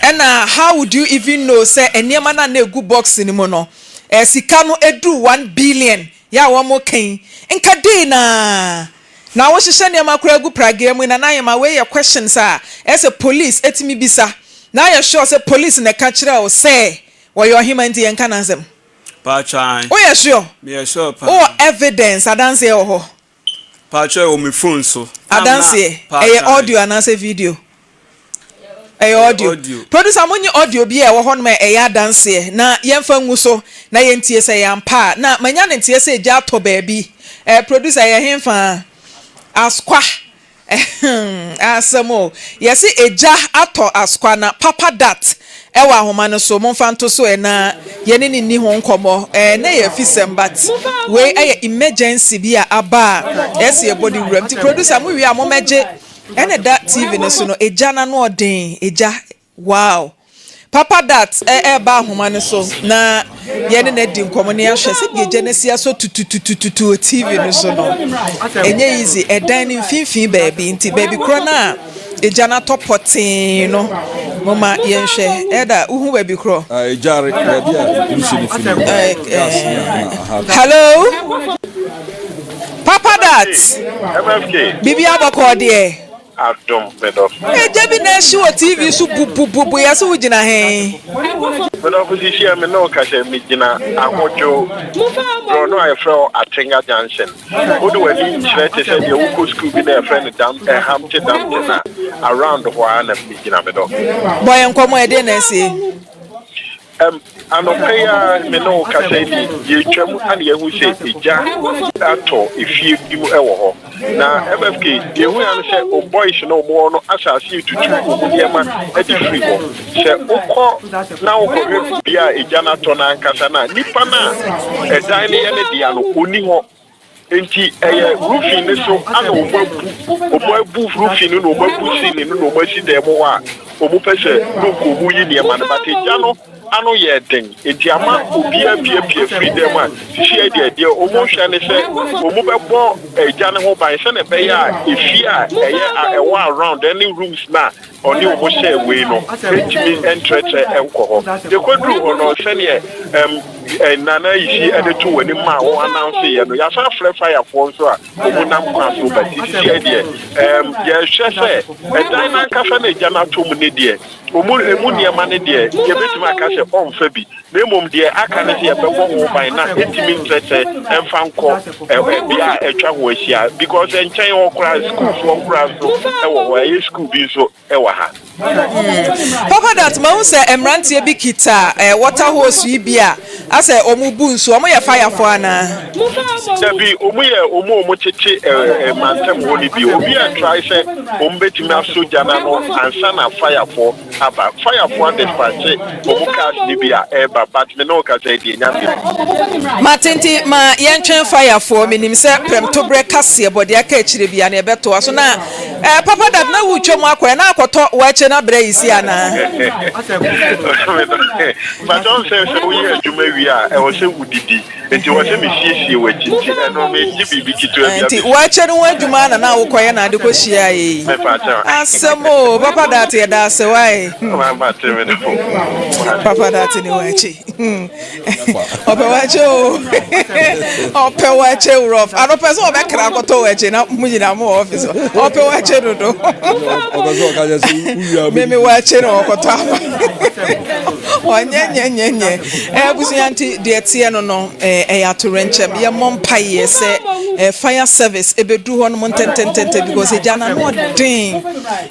Ɛna how would you even know sɛ nneɛma no a na ɛgu box no mu no, eh, sika no ɛduru 1 billion yɛ a wɔka yi, nka dei na Na wo hyehyɛ nneɛma koraa gu pragea mu Nana Ayema wei yɛ questions a ɛsɛ police ɛtumi bisa na ayɛ sure sɛ police na ɛka kyerɛ wo sɛ wɔyɛ ɔhema nti yɛnka n'asɛm. Paatwɔ ae. Woyɛ sure? Meyɛ sure paa. Wowɔ evidence adanseɛ wɔ hɔ? Paatwɔ ɛwɔ me phone so. Tam na Adanseɛ? paatwɔ Ɛyɛ ae. audio anaasɛ video? Ɛyɛ Ɛyɛ audio. audio. Producer monye audio bi a ɛwɔ hɔnom a ɛyɛ adanseɛ na yɛmfa ngu so na yɛntie sɛ ɛyɛ ampa a. Na manya ne nteɛ sɛ egya atɔ baabi. Eh, producer ɛyɛ henfa? Askwa. Ehem, asɛm o. Yɛse egya atɔ Askwa na Papa Dat ɛwɔ ahoma no so. Momfa nto so ɛ na yɛne no nni ho nkɔmmɔ. Eh, na ɛyɛ afisɛm but wei ɛyɛ emergency bi a aba a ɛsɛ yɛbɔ de wuram. Nti producer mowie a mommɛgye Ɛna ɛda TV no so no egya no ano ɔden egya wow papa dat ɛɛba ahoma no so na yɛne no adi nkɔmɔ na yɛahwɛ sɛdeɛ egya no asi asɔ tututututu wɔ TV no so no ɛnyɛ easy ɛdan no mfimfini baabi nti baabi korɔ no a egya no atɔ pɔtee no moma yɛnhwɛ ɛda wohu baabi korɔ. Egya baabi a nsu no fi no gas ne aha. Hello. Papa dat! MFK. Biribiara bɔkɔɔ deɛ? Adom, me dɔfo. Egya bi na ɛhye wɔ TV so bubububu, yɛse wo gyina he? Me dɔfo sisi a me ne wo kasa yi, me gyina Ahodwo borɔno a yɛfrɛ hɔ Atenga Junction. Wode w'ani kyerɛ te sɛ deɛ wokɔ sukuu bi na yɛfrɛ no Dam, eh, Hampte Dampton a, around hɔ ara na me gyina, me dɔfo. Bɔ yɛn nkɔmmɔ, ɛdeɛn na asie? Ɛm, anɔpa yi ara me ne wo kasa yi de, yɛretwam na yɛahu sɛ egya atɔ efie bi mu wɔ hɔ. Na MFK, deɛ ehu ya no sɛ o boys no wɔn wɔ no asase retutu wɔn nneɛma de firi hɔ. Sɛ wokɔ na wokɔhwɛ bea a egya no atɔ no ankasa no a, nipa no a ɛdan no yɛ ne dea no, ɔnni hɔ. Enti ɛyɛ roofing no so ana wɔn abu, wɔn abu roofing no na wɔn abu ceiling no na wɔn asi dan mu hɔ a wɔn pɛ sɛ look wɔn yi nneɛma no but egya no ano yɛ den enti ama obiara piapia firi dan mu a sisi yɛ deɛ deɛ wɔn hwɛ ne sɛ wɔn bɛbɔ egya no ho ban sɛnea ɛbɛyɛ a efie a ɛyɛ a ɛwɔ around ɛne rooms na ɔne wɔn hyɛɛ wei no ntumi ntrɛtrɛ nkɔ hɔ. Yɛkɔduruu hɔ no, sɛdeɛ ɛm. Nana Ayisi de too w'anim maa wo announce yɛ no, yɛasan afrɛ firefoɔ nso a wɔn nam kwan so ba. Nti sisiɛ deɛ ɛɛm yɛhwɛ sɛ ɛdan no ankasa na egya no atɔ mu ne deɛ wɔn emu nneɛma no deɛ yɛbɛtumi aka sɛ ɔnfa bi na mmom deɛ aka ne sɛ yɛbɛbɔ ho ban na ɛntumi ntrɛtrɛ ɛmfa nkɔ ɛ bea a atwa ho ahyia because nkyɛn hɔ koraa sukuufoɔ nkoraa nso ɛwɔ hɔ ɛyɛ sukuu bi nso wɔ ha. Papa dat mahu sɛ mmeranteɛ bi kita eh, water hose yi bi a asɛ wɔn bu nsuo, wɔn yɛ firefoɔ anaa? Dabi, wɔn yɛ wɔn a wɔn tete eh, eh, mantam hɔ no bi. Obi a try sɛ wɔn betumi asɔ gya no ano ansa na firefoɔ aba. Firefoɔ adispatche wɔn cars no bi a ɛreba, but me ne wo kasa yi deɛ nya mmerɛ. Mate nti ma yɛntwɛn firefoɔ, menim sɛ prɛmtoberɛ kaseɛ bɔ deɛ aka akyire biara no yɛbɛtoa so na Eh papa dad na wotwa mu akɔ ɛ na akɔtɔ wakye na brɛ yi si anaa. Mpakyɛ wo sɛ sɛ woyɛ adwuma wie a ɛwɔ sɛ wodidi nti wɔ sɛ mesiesie w'akyi nti ɛno megye biribi ketewa bi Nti wakye no ho adwuma na na wokɔyɛ na ade kɔ hyia yɛ yi. Asɛm o papa dad yɛda ase wae. Papa dad ne wakye. Ɔpɛ wakye o ɔpɛ wakye rough anɔpɛ sɛ ɔbɛkra akɔtɔ wakye na mo nyinaa mo wɔ ɔfis ɔpɛ wakye dodo meme wakye na ɔkɔtɔ ama ɔnyɛ nyɛ nyɛ nyɛ abusua nti deɛ teɛ no no ɛyɛ atorenkyɛm yɛmmɔ mpaeɛ sɛ fire service ɛbɛduru hɔ nom ntɛntɛntɛntɛ because ɛgya no ano ɔden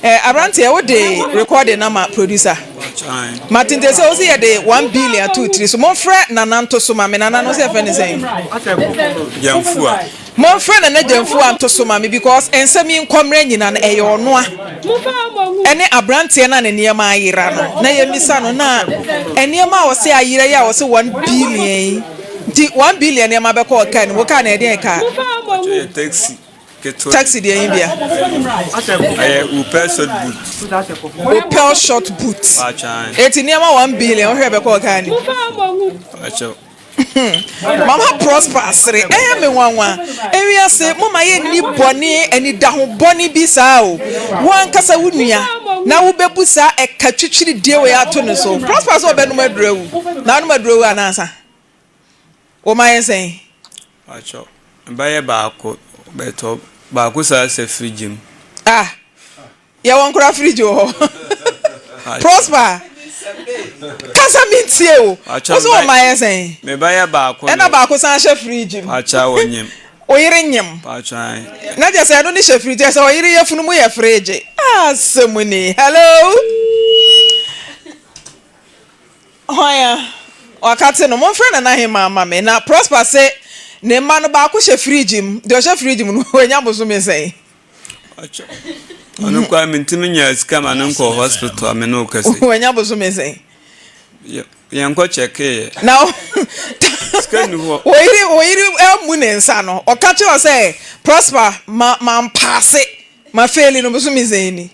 aberanteɛ wode recording no ama producer Mate nti sɛ wosi yɛde 1 billion ato tiri so. Momfrɛ Nana nto so ma me. Nana no sɛ yɛfrɛ ne sɛn? Gyamfua. Momfrɛ Nana Gyamfua nto so ma me because nsɛm yi nkɔmmerɛ nyina no ɛyɛ ɔnoa ɛne abranteɛ no a ne nneɛma ayera no na yɛmmisa no na nneɛma a ɔse ayera yi a ɔse 1 billion yi nti 1 billion nneɛma bɛkɔ ɔkaa no mu kaa no ɛdeɛn kaa? Ɛyɛ taxi. Taxi deɛ yi bia. Ɛyɛ Opel short boot. Opel short boot. Eti nneɛma 1 billion wohwɛ bɛkɔ ɔkaa ni. Mama Prosper asere ɛyɛ me nwanwa. Ewiase mo ma yɛ nni bɔne anidaho bɔne bi saa o. Wo ankasa wo nua na wobɛbu saa ɛka twitwiri die wei ato ne so. Prosper sɛ ɔbɛnom aduro awu. Na anom aduro awu anaasa? Wo ma yɛ sɛn? Pakyɛw, bɛyɛ baako bɛtɔ baako saa sɛ fridge mu. Ah, yɛwɔ nkora fridge wɔ hɔ. Prosper, kasa mi ntie o. Wo so wɔ ma yɛ sɛn? Me ba yɛ baako. Ɛna baako san hyɛ fridge mu. Pakyɛw wɔ nyim. Wo yere nyim. Pakyɛw. Na kyɛ sɛ ɛno ne hyɛ fridge, kyɛ sɛ ɔyere yafunu mu yɛ fridge. Ah, asɛm ni. Hello. Hwan a? Wakate no. Momfrɛ Nana Hemaa mma me. Na Prosper se ne mma no baako hyɛ fridge mu. Deɛ ɔhyɛ fridge mu no, wanya bosome sɛn? Ɔno koraa mentumi nyaa sika ma no nkɔ hospital a me ne wo kasa yi. Wanya bosome sɛn? Yɛnkɔ kyɛkeeɛ. Na sika nni hɔ. Wo yere wo yere ammu ne nsa no, ɔka kyerɛ wo sɛ Prosper ma mampaase, ma feeli no bosome sɛn ni?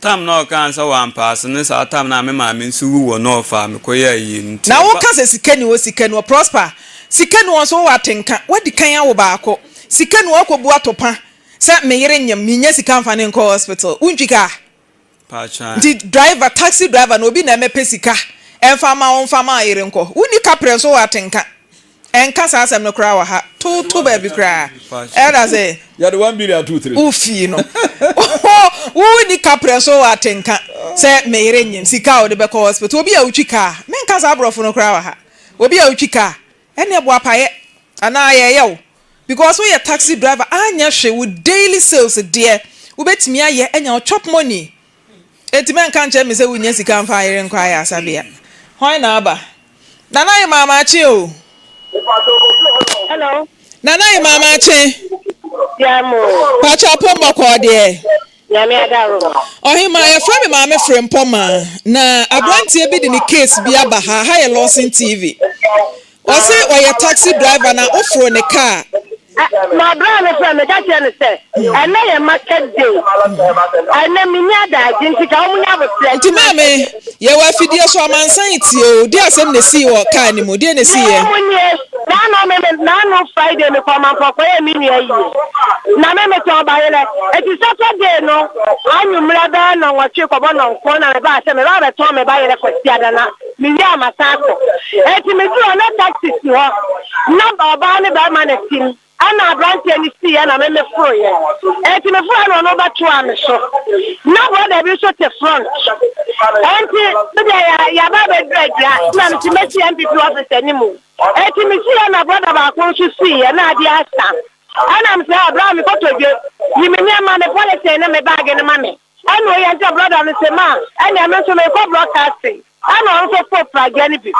Tam no a ɔkaa sɛ wampaase ne saa tam no a me maame nso wu wɔ North a mekɔyɛɛ ayie no nti. Na woka sɛ sika ni hɔ, sika ni hɔ. Prosper, sika ni hɔ nso wowɔ atenka. Woadi kan awo baako. Sika ni hɔ woakɔbu atopa sɛ me yere nyem, mennya sika mfa no nkɔ hospital. Wontwi kaa? Paatwaa. Nti driver, taxi driver no obi na ɛmɛpɛ sika ɛmfa ma wo mfa ma wo yere nkɔ. Wonni kaprɛ nso wowɔ atenka. Ɛnka saa asɛm no koraa wɔ ha. To to baabi koraa. Elder sɛ. Yɛde 1 billion to tiri. Wo fie no. Wo ni kaprɛ nso wɔ atenka sɛ me yere nyem sika a wode bɛkɔ hospital. Obi a wotwi kaa. Menka saa aborɔfo no koraa wɔ ha. Obi a wotwi kaa. Ɛneɛ boapayɛ anaa yɛyɛ wo. Because woyɛ taxi driver anyɛ hwee wo daily sales deɛ wobɛtumi ayɛ anya wo chop money. Enti mɛnka nkyerɛ me sɛ wonnya sika mfa ayere nkɔ ayaresabea. Hwan na aba? Nana Yemaa makye o. Hello. Nana Yemaa makye. Yamo. Pacho apom bɔkɔɔ deɛ. Nyame adaro. Ɔhemaa yɛfrɛ me maame Frempɔmaa na abranteɛ bi de ne case bi aba ha, ha yɛ Lawson TV. Ɔse ɔyɛ taxi driver na woforo ne car. Na berɛ a mefrɛ no, meka kyerɛɛ no sɛ, Ɛnnɛ yɛ market day. Ɛnnɛ menni adaagye nti ka wɔn nya aboterɛ. Nti maame, yɛwɔ afidie so amansan retie o, deɛ asɛm na esii wɔ car no mu, deɛ na esiiɛ? Deɛ ɛwɔ mu nie, naano me me naano Friday mekɔɔ Mampɔn kɔyɛɛ me nua yie. Na me metɔn bayerɛ. Eti Saturday no anwummerɛ bɛyɛ nnɔnwɔtwe kɔbɔ nnɔnkron na mebaa sɛ meba abɛtɔn me bayerɛ Kwasiada na. Mewie a masan akɔ. Enti meduru hɔ na taxi si hɔ. Na ɔbaa ne barima na ɛte mu. Ɛna aberanteɛ no siiɛ na me meforoeɛ. Enti meforoeɛ na ɔno bɛtoaa me so. Na brɔda bi nso te front. Enti me deɛ yɛ yɛaba abɛduru Adua na mese mɛsi NPP office anim. Enti mesiiɛ na brɔda baako nso siiɛ na adeɛ asa. Ɛna mesɛ ah bra me kotodwe, yi me nneɛma, me polythene ne me baage no ma me. Ɛna ɔyɛ nti brɔda no se ma ɛnea me nso mekɔ broadcasting. Ɛna ɔno nso foo pragea no bi.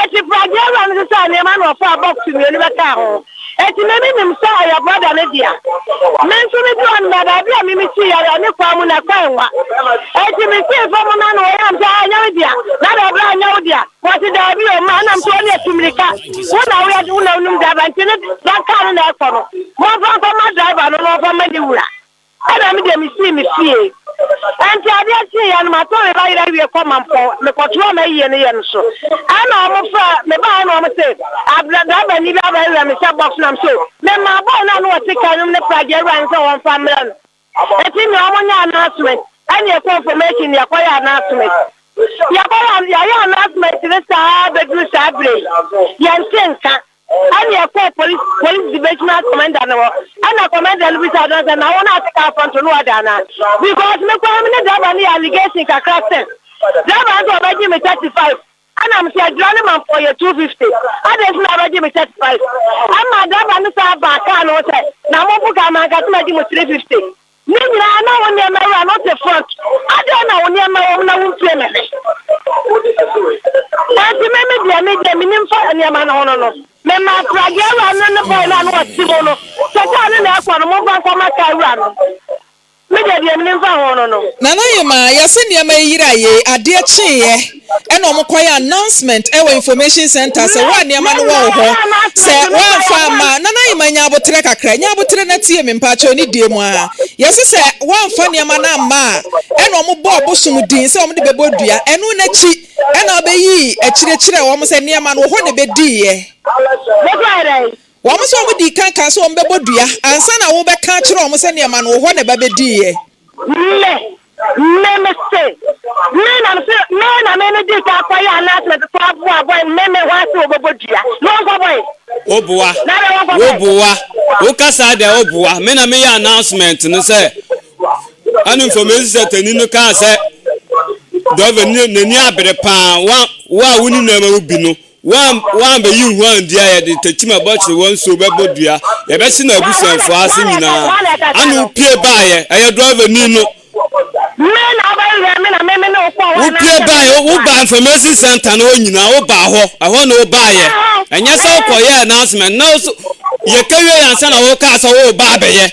Enti pragea wura no sesaa nneɛma na ɔfaa box mmienu bɛkaa ho. Enti me menim sɛ ɛyɛ brɔda no dea. Me nso me duru hɔ no baabi a me me sii yɛ ɛne kwan mu na kwan nwa. Enti me sii fam no na ɔyam sɛ ɛnyɛ me dea. Na deɛ bra ɛnyɛ wo dea. Wɔse daabi o ma ɛna me sɛ ɔne atu mirika. Wo na woyɛ wo na wonim driver nti ne kaa no na ɛkɔ no. Momfa nkɔma driver no na ɔmfa ma ne wura. Ɛna me deɛ mesii me fie. Ɛnti adeɛ kyeeɛ no matɔ me bayerɛ awie kɔ Mampɔn, mekɔtoaa m'ayie no yɛ no so. Ɛna ɔmo frɛ, mebaeɛ na ɔmo se abra driver ni bi aba awura me sɛ box na me so memaa boy no a na ɔte car no mu ne pragya awura no sɛ wɔmfa mmerɛ no. Ɛnti nea ɔmo nyɛ announcement ɛne ɛkɔ information yɛkɔyɛ announcement. Yɛkɔyɛ yɛayɛ announcement no saa bɛduru saa berɛ yi yɛnte nka. Ɛnna yɛkɔɔ polisi polisi divisional commander no hɔ. Ɛnna commander no bisaa no sɛ, na wo na ate kaa front no wada anaa? Because me koraa me ne driver no yɛ allegation kakra sɛ driver no sɛ ɔbɛgye me 35. Ɛnna me sɛ adwira no ma ɔyɛ 250. Adɛn nti na ɔbɛgye me 35? Ɛnna driver no san baa kaa no ho sɛ, na mo mpo kaa manka sɛ mɛgye mo 350. Ne nyinaa na wo nneɛma wura no te front adɛn na wo nneɛma wɔ mu na wo mpie me Enti me me deɛ me deɛ menim fa nneɛma no ho no no me ma pragea wura no ne boy no a na ɔte mu no sɛ kaa no na ɛkɔ no momfa nkɔma kaa wura no me deɛ deɛ menim fa ho no no. Nana Yemaa, yɛse nneɛma yi yera yei, adeɛ kyeeɛ ɛna ɔmo kɔyɛ announcement ɛwɔ information center sɛ wo a nneɛma no wɔ wo hɔ sɛ woamfa amma a, Nana Ayima nya aboterɛ kakra, nya aboterɛ na tie me mpakyɛw ne die mu ara, yɛse sɛ woamfa nneɛma no amma a ɛna ɔmo bɔɔ bosom din sɛ ɔmo de bɛbɔ dua, ɛno n'akyi ɛna ɔbɛyii akyire kyerɛɛ wɔn sɛ nneɛma no wɔ hɔ na ɛbɛdiiɛ. Wɔn nso wɔn dii kan kaa sɛ wɔn bɛbɔ dua ansa na wobɛka akyerɛ wɔn sɛ nneɛma no wɔ hɔ na ɛba bɛdiiɛ. Me, me, me se, me na me se, me na me me dii kan kɔyɛ announcement sɛ aboa bɔe, me me hɔ ase wɔbɛbɔ dua, na wɔnkɔ bɔe. Wo boa, Na deɛ wɔnkɔ wo bɔe. boa, wo kasa deɛ wo boa, me na meyɛ announcement no sɛ, ɛne information center ni no kaa sɛ, driver ni n'ani abere paa, wa, wo a wo ne nneɛma mu bi no, Woammɛyi wo ho andi a, yɛde tɛkyima bɔkyere wɔn nsuo bɛbɔ dua. Yɛbɛhye n'abusuafoɔ ase nyinaa. Ana wopue baeɛ? Ɛyɛ driver-ni no. Wopue baeɛ, wobaa information center no hɔ nyinaa, wobaa hɔ, ɛhɔ na wobaeɛ. Ɛnyɛ sɛ wokɔyɛɛ announcement, na wo so, yɛka wie ansa na wokaa sɛ woreba abɛyɛ.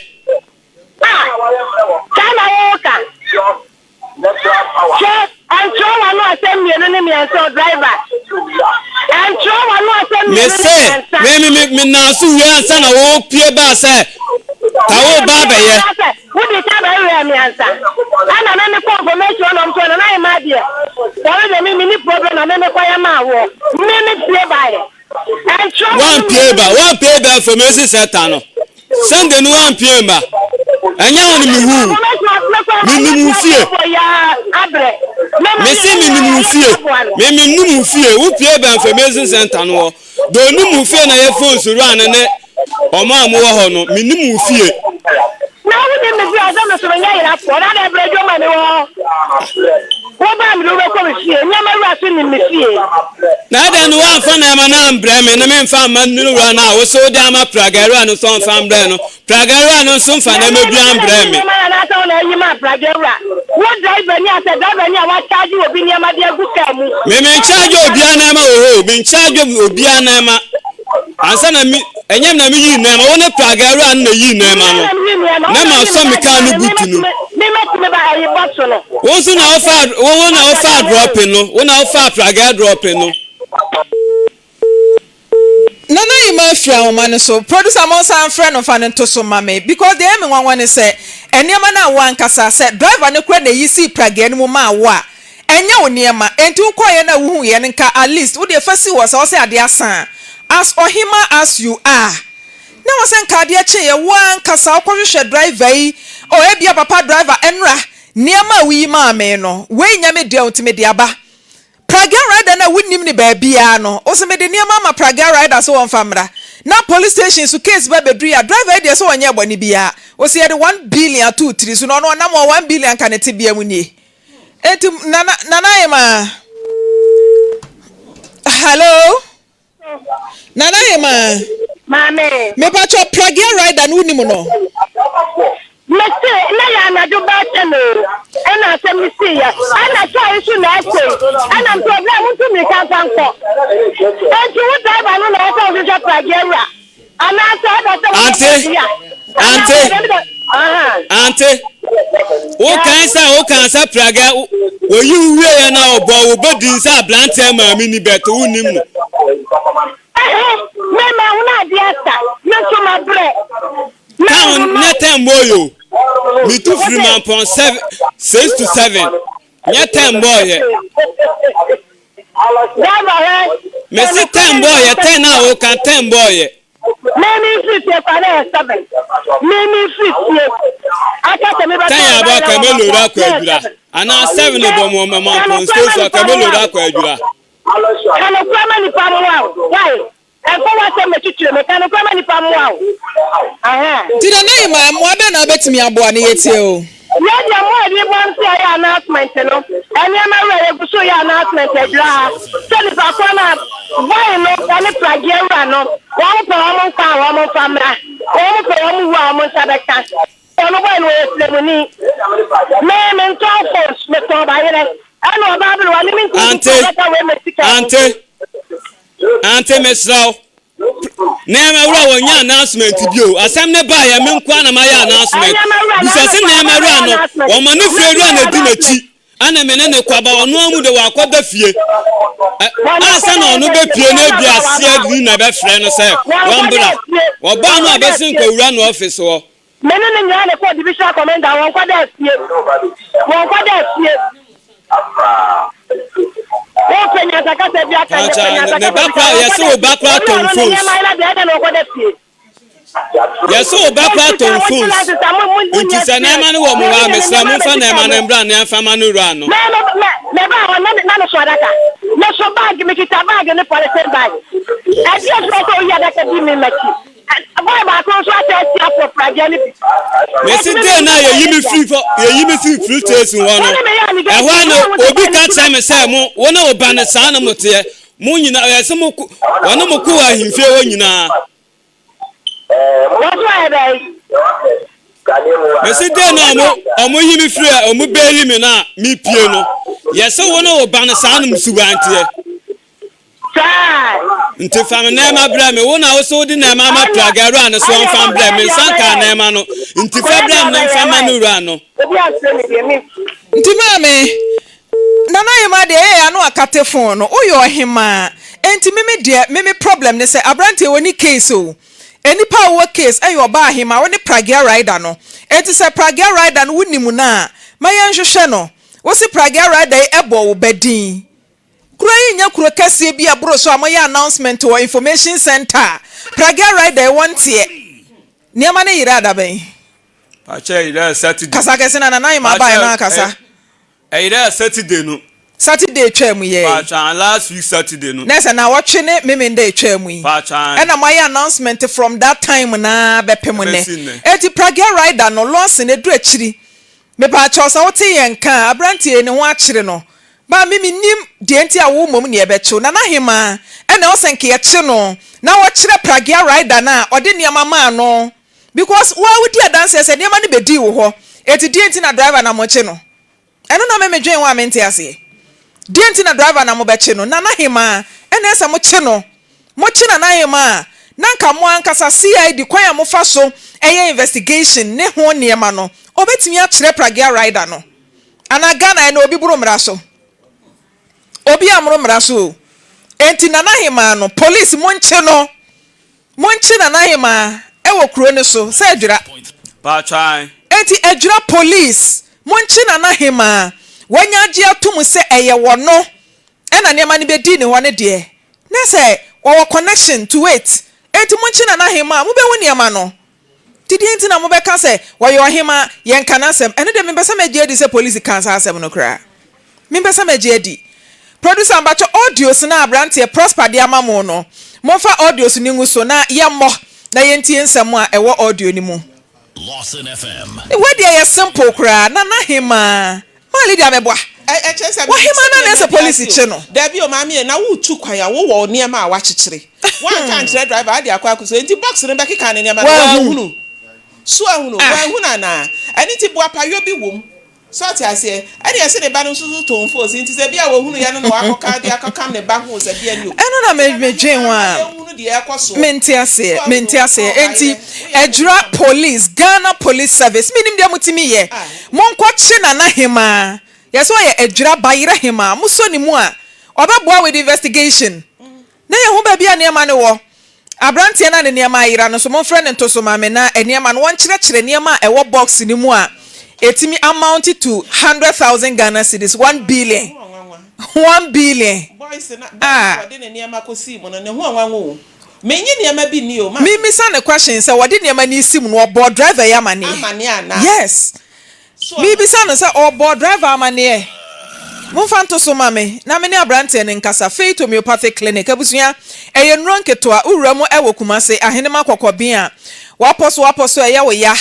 Saa na woka. Hwɛ, ɛnkyerɛ w'ano asɛm mmienu ne mmiɛnsa o, driver. Ɛnkyerɛ w'ano asɛm mmienu ne Mese, mmiɛnsa. me me me me nan so wie ansa na wopue baa sɛ ka wo ba abɛyɛ. Wodi ka bɛwerɛ me ansa. Ɛna me me kɔ information hɔ na ɔmo sɛ ɔno n'ayɛ maa deɛ. Wɔn deɛ me me ni problem na me me kɔ yɛ maa woɔ. Me me pue baeɛ. Ɛnkyerɛ w'ano Wampue mmienu ba, ne wampue ba information center no. Sunday no wampue mba. Ɛnyɛ hɔ no mehuu wo. Menim wo fie. Mese menim wo fie. Me menim wo fie. Wo pue ba information center no hɔ. Deɛ onim wo fie na yɛ phone so wura no ne ɔmo a mowɔ hɔ no. Menim wo fie. Na wonim me fie a sɛ me so menyɛ yerafoɔ na dɛ berɛ dwom a mewɔ hɔ. Wo ba mede wo bɛkɔ me fie, nneɛma wura so nim me fie. Na adɛn na woamfa nneɛma no ambrɛ me na memfa mma ne wura no a wose wode ama pragawura no sɛ ɔmfa mbrɛ no? Pragawura no nso mfa Na nneɛma me biara me na mbrɛɛ meyi me. nneɛma no anaasɛ wo na ayi maa pragawura? Wo driver ni asɛ driver ni a wakyagye obi nneɛma de agu car mu. Me menkyagye obiara nneɛma wɔ hɔ o, menkyagye obiara nneɛma. Ansa na me, ɛnyɛ me na meyii nneɛma, wo ne pragawura no na eyii nneɛma no. Na masɔ me car no boot no mu. Wo nso na wofaa, wo wo na wofaa dropping no, wo na wofaa pragea dropping no. Nana Yima afiri ahoma no so. Producer monsan mfrɛ no mfa no nto so mma me because deɛ ɛyɛ me nwanwa ne sɛ nneɛma no a wo ankasa sɛ driver no koraa na ɛyi sii pragea no mu maa wo a ɛnyɛ wo nneɛma enti wokɔeɛ no a wohuiɛ no nka at least wodeɛ fa si hɔ sɛ wo sɛ adeɛ asa a as ɔhemaa as you are Na wɔ sɛ nka adeɛ kyeeɛ wo ara ankasa wokɔhwehwɛ driver yi, oh ebia papa driver ɛnora nneɛma a woyi maa me no wei nyɛ me dea o nti mede aba. Pragya rider no a wonnim no baabiara no, wo se mede nneɛma ama Pragya rider sɛ wɔmfa mmra. Na police station so case ba bɛduru yi a, driver yi deɛ sɛ ɔnyɛɛ bɔne biara. Wo se yɛde 1 billion ato wo tiri so na ɔno ɔnam hɔ 1 billion nka ne tebea mu nie. Enti Nana, Nana Ahemaa, hello? Nana Ahemaa. Maame. Mepakyɛ Pragya rider no wonim no? Mese na yɛ anadwo bɛyɛ 10 o, ɛna asɛm no siiɛ, ɛna kaa yi so na ɛsei, ɛna mese ɔbra montu mmirika mfa nkɔ. Enti wo driver no na ɛsɛ sɛ wohwehwɛ pragea wura, anaasɛ ɛda sɛ wobɛkɔ Ante, bia, ante, anaasɛ deɛ mede, aha. ante, wokan sɛ wokan sɛ pragea wɔyi wo wieɛ na ɔbɔ wo bɛdin sɛ aberanteɛ maame ni bɛto wonim no. Ɛhe, me mahunu adeɛ asa, me nso mabrɛ. Town nyɛ ten bɔɔl o. Me tu firi Mampɔn 7, 6 to 7. Nyɛ 10 bɔɔl yɛ. Me se 10 bɔɔl yɛ 10 a woka 10 bɔɔl yɛ. Mímí firi fie kwa na yɛ 7. Mímí firi fie. Aka sɛ mi bɛ 10 abɔ aka mɛ lori akɔ Adwira. Anaa 7 bɔ mo Mampɔn station aka mɛ lori akɔ Adwira. Kanokura ma nipa mmoa o. Why? Ɛmfa w'asɛm mmɛkyekyere me. Ka nokorɛ ma nnipa mmoa wo. Ahaa. Nti Nana Ayemaa, mmoa bɛn na wobɛtumi aboa no? Yɛtie o. Yei deɛ mmoa a yɛde boa no sɛ yɛayɛ announcement no, nneɛma wura yɛgu so reyɛ announcement adwira ha sɛ nipa korɔ no a boy no ne pragea wura no wɔn pɛ wɔn nkwa a wɔn mfa mmra, wɔn pɛ wɔn wu a wɔn nsa bɛka. Ɔno boy no ɔyɛ sremuni. Me mentɔn phones, metɔn bayerɛ. Ɛna ɔbaa aberewa me mentumi Ante, ntu kwan bɛka wei mɛ sika mu. ante. Ante mesrɛ wo, nneɛma wura wɔnyɛ announcement bio. Asɛm ne baayɛ me nkoa na mayɛ announcement. Bisa se nneɛma wura no, wɔma ne fie wura na di n'akyi. Ana me ne ne kɔ aba ɔno amu de wakɔda fie. Ansa na ɔno bɛpie no ebi aseɛ de na bɛfrɛ no sɛ wɔmbra. Ɔbaa no a bɛsen kɔwura no office hɔ. Me ne ne nyinaa na ɛkɔɔ divisional commander, wɔnkɔda afie, wɔnkɔda afie. Wopɛ nyansakasa bi aka nyɛ pɛ Kankyɛ ne nyansakasa ba bi ka kora yɛse wɔnkɔda wo ba afie. kora Owura tɔn no ne phones. nneɛma ayera deɛ ɛdɛ na wɔkɔda fie. Yɛse wo ba kora tɔn phones. Nti sɛ nneɛma no wɔ mo hɔ a mesrɛ momfa nneɛma no mbra na yɛmfa ma no wura no. Me me me me ba hɔ na na me so adaka. Me so bag me kita bag ne polythene bag. Ɛdeɛ nso sɛ oyi adaka di me m'akyi. Boy baako nso asa asi afɔ pragea no bi. Mesi dɛn na yɛyi me firi hɔ yɛyi me firi police station hɔ no ɛhɔ a na obi ka kyerɛ me sɛ mo wo ne wo ba no saa na mo teɛ mo nyinaa ɛyɛ sɛ mo ko wɔne mo ko wɔ ahemfie hɔ nyinaa. Wɔn so ayɛ dɛn? Mesi dɛn na ɔmo ɔmo yi me firi a ɔmo beeli me na me pie no yɛsɛ wo ne wo ba no saa na mo suban teɛ. Saa. Nti fa me nneɛma brɛ me. Wo na wo so wode nneɛma ama Praga wura no so ɔmfa mbrɛ me. Nsa nkaa nneɛma no. Nti fa brɛ me na mfa mma me wura no. Nti maame, Nana Ahemaa deɛ ɛyɛ ano akate phone no, woyɛ ɔhemaa. Enti me me deɛ, me me problem ne sɛ abranteɛ ɔni case o. Nnipa a wɔwɔ case ɛyɛ ɔbaa ahemaa, wo ne Pragea rider no. Enti sɛ Pragea rider no wonim no a, ma yɛnhwehwɛ no. Wo se Pragea rider yi ɛbɔ wo ba din. Kuro yi nyɛ kuro kɛseɛ bi a ɛboro so a moyɛ announcement wɔ information center a Pragea rider yi wɔnteɛ. Nneɛma no yeraa da bɛn? Pakyɛ ɛyerɛ Saturday. Kasa kɛse na Nana Ahemaa baeɛ no akasa. Ɛyerɛ Saturday no. Saturday twaa mu yɛɛ. Pakyɛ last week Saturday no. Na ɛsɛ naawɔtwe ne Memenda ɛtwaa mu yi. Pakyɛ. Ɛna moayɛ announcement from that time naa bɛpem nnɛ. Ɛbɛsi nnɛ. Enti Pragea rider no Lawson ɛduru akyiri. Mepaakyɛw sɛ wote yɛn nka a, aberanteɛ yi ne ho akyere no. But me mennim deɛ nti a wo mmom ne yɛbɛkye wo. Nana Hemaa, ɛna ɛwɔ sɛ nka yɛkye no na wɔkyerɛ Pragea rider no a ɔde nneɛma maa no. Because wo ara wodi adanseɛ sɛ nneɛma no bɛdii wo hɔ. Enti deɛ nti na driver na mokye no? Ɛno na me medwen ho a mente aseɛ. Deɛ nti na driver na mobɛkye no? Nana Hemaa, ɛna ɛsɛ mokye no. Mokye Nana Hemaa a, na nka mo ankasa CID kwan a mofa so yɛ investigation ne ho nneɛma no, ɔbɛtumi akyerɛ Pragea rider no. Anaa Ghana ɛnɛ obi boro mmara so? Obi ammoro mmara so o. Enti Nana Hemaa no, police monkye no. Monkye Nana Ahemaa wɔ kuro no so sɛ Adwira. Paatwae. Enti Adwira police monkye Nana Ahemaa wanya agye atom sɛ ɛyɛ wɔno ɛna nneɛma no bɛdii ne hɔ no deɛ na sɛ wɔwɔ connection to it enti monkye Nana Ahemaa mobɛhu nneɛma no. Nti deɛn nti na mobɛka sɛ wɔyɛ ɔhemaa, yɛnka n'asɛm? Ɛno deɛ mempɛ sɛ mɛgye adi sɛ polisi kaa saa asɛm no koraa. Mempɛ sɛ mɛgye adi. Producer mpakyɛ audios no a abranteɛ Prosper de ama mo no, momfa audios no ngu so na yɛmmɔ na yɛntie nsɛm a ɛwɔ audio no mu. Wei deɛ ɛyɛ simple koraa, Nana Hemaa, Maa Lydia meboa. Ɛkyerɛ sɛ Wahema no na ɛsɛ polisi kye no. Dabi o maame e na woretu kwan a wowɔ wo nneɛma a woakyekyere. Woanka ankyerɛ driver ade akɔ akɔsi enti box no bɛkeka ne nneɛma no wanhunu. So ahunu? Wanhunu anaa? Ɛno nti boapayɔ bi wom. So ɔte aseɛ? Ɛne ɛse ne ba no nso so tɔn fos nti sɛ bia wɔhunu yɛ no na wakɔka de akɔkam ne ba ho sɛ bia ni o. Ɛno na me me dwen ho a. Yɛnhunu deɛ ɛkɔ soɔ. Mente aseɛ, So ahunu? mente aseɛ. Ɔɔ Enti bayerɛ, woyɛ Adwira police, Ghana police service, mennim deɛ motumi yɛ. Monkɔ kye Nana Hemaa. Yɛse ɔyɛ Adwira bayerɛ Hemaa. Mosɔ ne mu a, ɔbɛboa with investigation. Na yɛhu baabi a nneɛma no wɔ. Aberanteɛ no a ne nneɛma ayera no nso, momfrɛ no nto so ma me na nneɛma no, wɔnkyerɛkyerɛ nneɛma a ɛwɔ box no mu a ɛtumi amount to 100,000 Ghana cedis, 1 billion, 1 billion. Boys na boys Ah. wɔde ne nneɛma kɔsii mu no ne ho ɔnwanwa o. Menye nneɛma bi nni o ma. Memmisa no question sɛ wɔde nneɛma no resi mu no, ɔbɔɔ driver yi amaneɛ? Amaneɛ anaa? Yes. So ɔno. Mebisa no sɛ ɔbɔɔ driver amaneɛ? Momfa nto so ma me na me ne aberanteɛ no nkasa. Faith Homeopathic Clinic, abusua, ɛyɛ nnuro nketewa, wo wura mu wɔ Kumase, Ahenema Kɔkɔben a wapɔ so wapɔ so a ɛyɛ wo ya,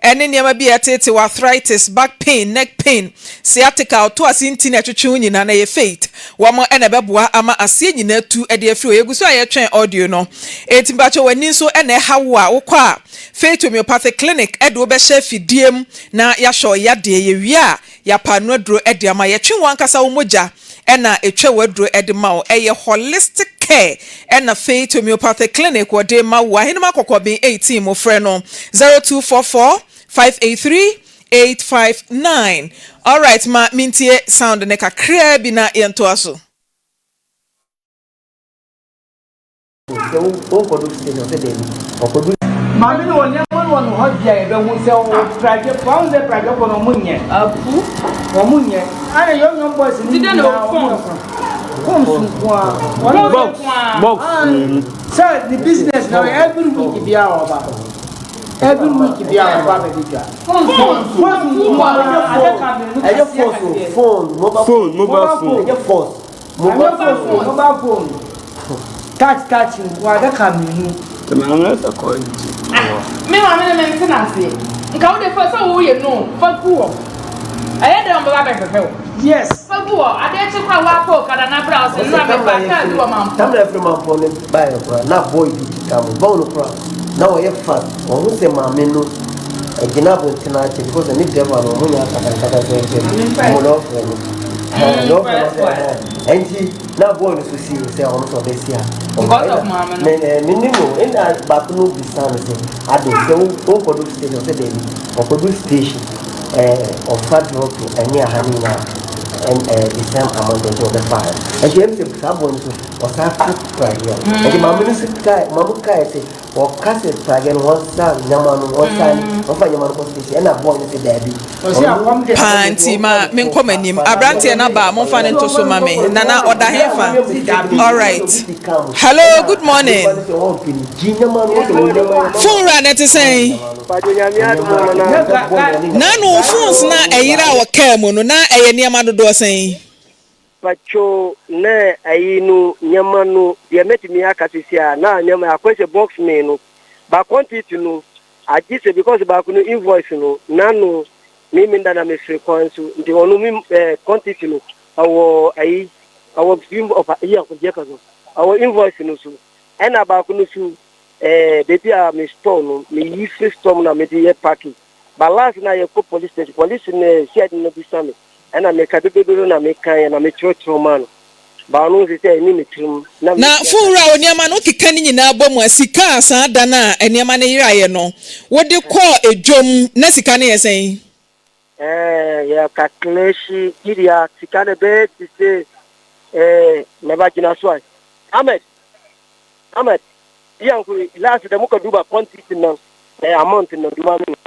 ɛne nneɛma bi a ɛteetee wo, arthritis, back pain, neck pain, sciatica, ɔto ase ntini a ɛtwetwe wo nyinaa no, ɛyɛ Faith. Wɔn na ɛbɛboa ama aseɛ nyinaa atu de afiri hɔ. Yɛgu so a yɛretwɛn audio no. Enti mpakyɛ w'ani nso na ɛha wo a, wokɔ a, Faith Homeopathic Clinic de wo bɛhyɛ afidie mu na yɛahwɛ wo yadeɛ. Yɛwie a, yɛapa ano aduro de ama. Yɛtwe wo ankasa wo mogya na ɛtwa w'aduro de ma wo. Ɛyɛ holistic care na Faith Homeopathic Clinic wɔde ma wo. Ahenema Kɔkɔben 18 mu frɛ no 0244 583 859. Alright, ma mentie sound no kakraa bi na yɛntoa so. Sɛ wonkɔdu station sɛ daabi ɔkɔdu. Maame no wɔ nneɛma no wɔ no hɔ deɛ yɛbɛhu sɛ ɔwɔ pragye fo ahu sɛ pragye fo no ɔmo nyɛ Apu. ɔmo nyɛ ana young young boys no Ti dɛ na nyinaa ɔmo yɛ phone. fon so nko a ɔno Box box mmienu. sɛ ne business na ɔyɛ every week biara ɔba every week biara ɔba bɛdi dwa Phone phone nko a adaka mmienu Ɛyɛ kɛseɛ force o kɛseɛ phone mobile Phone mobile phone. Ɛyɛ force Mobile phone mobile phone touch touch nko adaka mmienu. Maame sɛ kɔ nti. Ah, me maame ne me ntena aseɛ. Nka wo de fa sɛ woyɛ no fa gu hɔ. Ɛyɛ dɛ wɔn bɛba bɛhwehwɛ wo. Yes. Fa gu hɔ. Adeɛ kye koraa woakɔ okada na abra wo sɛ nnura mɛfa kaa bi wɔ mampɔn. Tamina firi mampɔn ne baeɛ koraa na boy bi kita mo bɔn no koraa na ɔyɛ fast ɔho sɛ maame no gyina abɔnten akyɛ because ne driver no ɔmo nyɛ akasakasa sɛ sɛ mo na ɔfrɛ no ɛɛ na ɔfrɛ no sɛ ɛɛ ɛnti na boy no so si sɛ ɔno sɛ ɔbɛsi a Because of maame no. mɛ ɛɛ me nim no ɛna baako no bisa no sɛ ade sɛ wo nkɔdo station sɛ dɛbi ɔkɔdo station ɛɛ ɔfa drop ɛne aha ne nyinaa ɛn ɛɛ the same amount nti ɔbɛfa ɛnti ɛm sɛ saa boy no so ɔsan fo praeɛ ɛnti maame no so kae maame kae sɛ Wɔka sɛ praeɛ no wɔnsa nneɛma no wɔnsa wɔmfa nneɛma no kɔ station ɛna boy no sɛ daabi. Ɔsi akɔm de. Paa nti ma menkɔ m'anim. Aberanteɛ no aba a momfa no nto so ma me. Nana ɔda hefa? Alright. Hello, good morning. Phone wura no ɛte sɛn? Nanu wo phones na ɛyera wɔ kaa mu no na ɛyɛ nneɛma dodoɔ sɛn? Pacho na ayi no nneɛma no deɛ mɛtumi aka sisi a na nneɛma akɔ sɛ box me no ba quantity no agye sɛ because baako no invoice no n'ano me me nda na me firi kwan so nti ɔno me eh, quantity no ɔwɔ ayi ɔwɔ ɔfa yi akɔgye ka so ɔwɔ invoice no so ɛna baako no so eh, baabi a me store no me yi firi store mu na me de yɛ packing ba last na yɛkɔ police station police no CID no bisa me Ɛna meka dodododo na mekaeɛ na mekyerɛkyerɛw maa no but ɔno nso sɛ ɛnni ne tirim na Na metua fon ka. wura wo nneɛma no wokeka ne nyinaa bɔ mu a, sika a saa da no a nneɛma no yeraeɛ no wode kɔɔ dwam na sika no yɛ sɛn? Ɛɛ yɛ calculation yi deɛ sika no ɛbɛyɛ te sɛ ɛɛ mɛba gyina so a Ahmed Ahmed yi hankuri last da muka duba quantity nan eh, amount nan duba mini.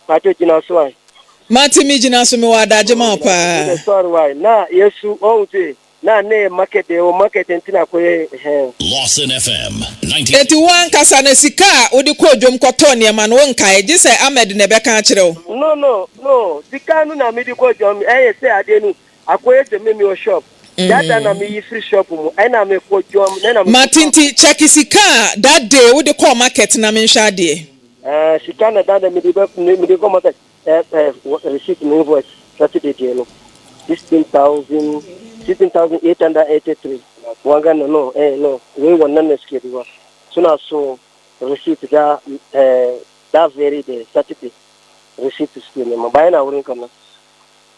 Pacho gyina so ai. Mate me gyina so mewɔ adagye ma wo paa. Wode sorry wai na yesu wahu se na ne yɛ market deɛ wɔ market nti na akɔyɛ hɛn. Lawson FM, 90. Enti wo ankasa no sika a wode kɔɔ dwom kɔtɔɔ nneɛma no wonkae gye sɛ Ahmed na ɛbɛka akyerɛ wo? No no no sika no na mede kɔ dwom ɛyɛ sɛ adeɛ no. Akɔyɛ sɛ me mewɔ shop. Data na meyi firi shop mu ɛna mekɔ dwom na na mekɔ. Mate nti check sika a that day wode kɔɔ market na menhwɛ adeɛ. Ɛɛ sika na that day mede bɛ mede kɔ market ɛɛ ɛɛ receipt no invoice Saturday deɛ no 16,000 16,883 one Ghana no ɛɛ no wei wɔ nana sika bi wa suna so receipt da ɛɛ that very day Saturday receipt suke nema bayan na wurin kana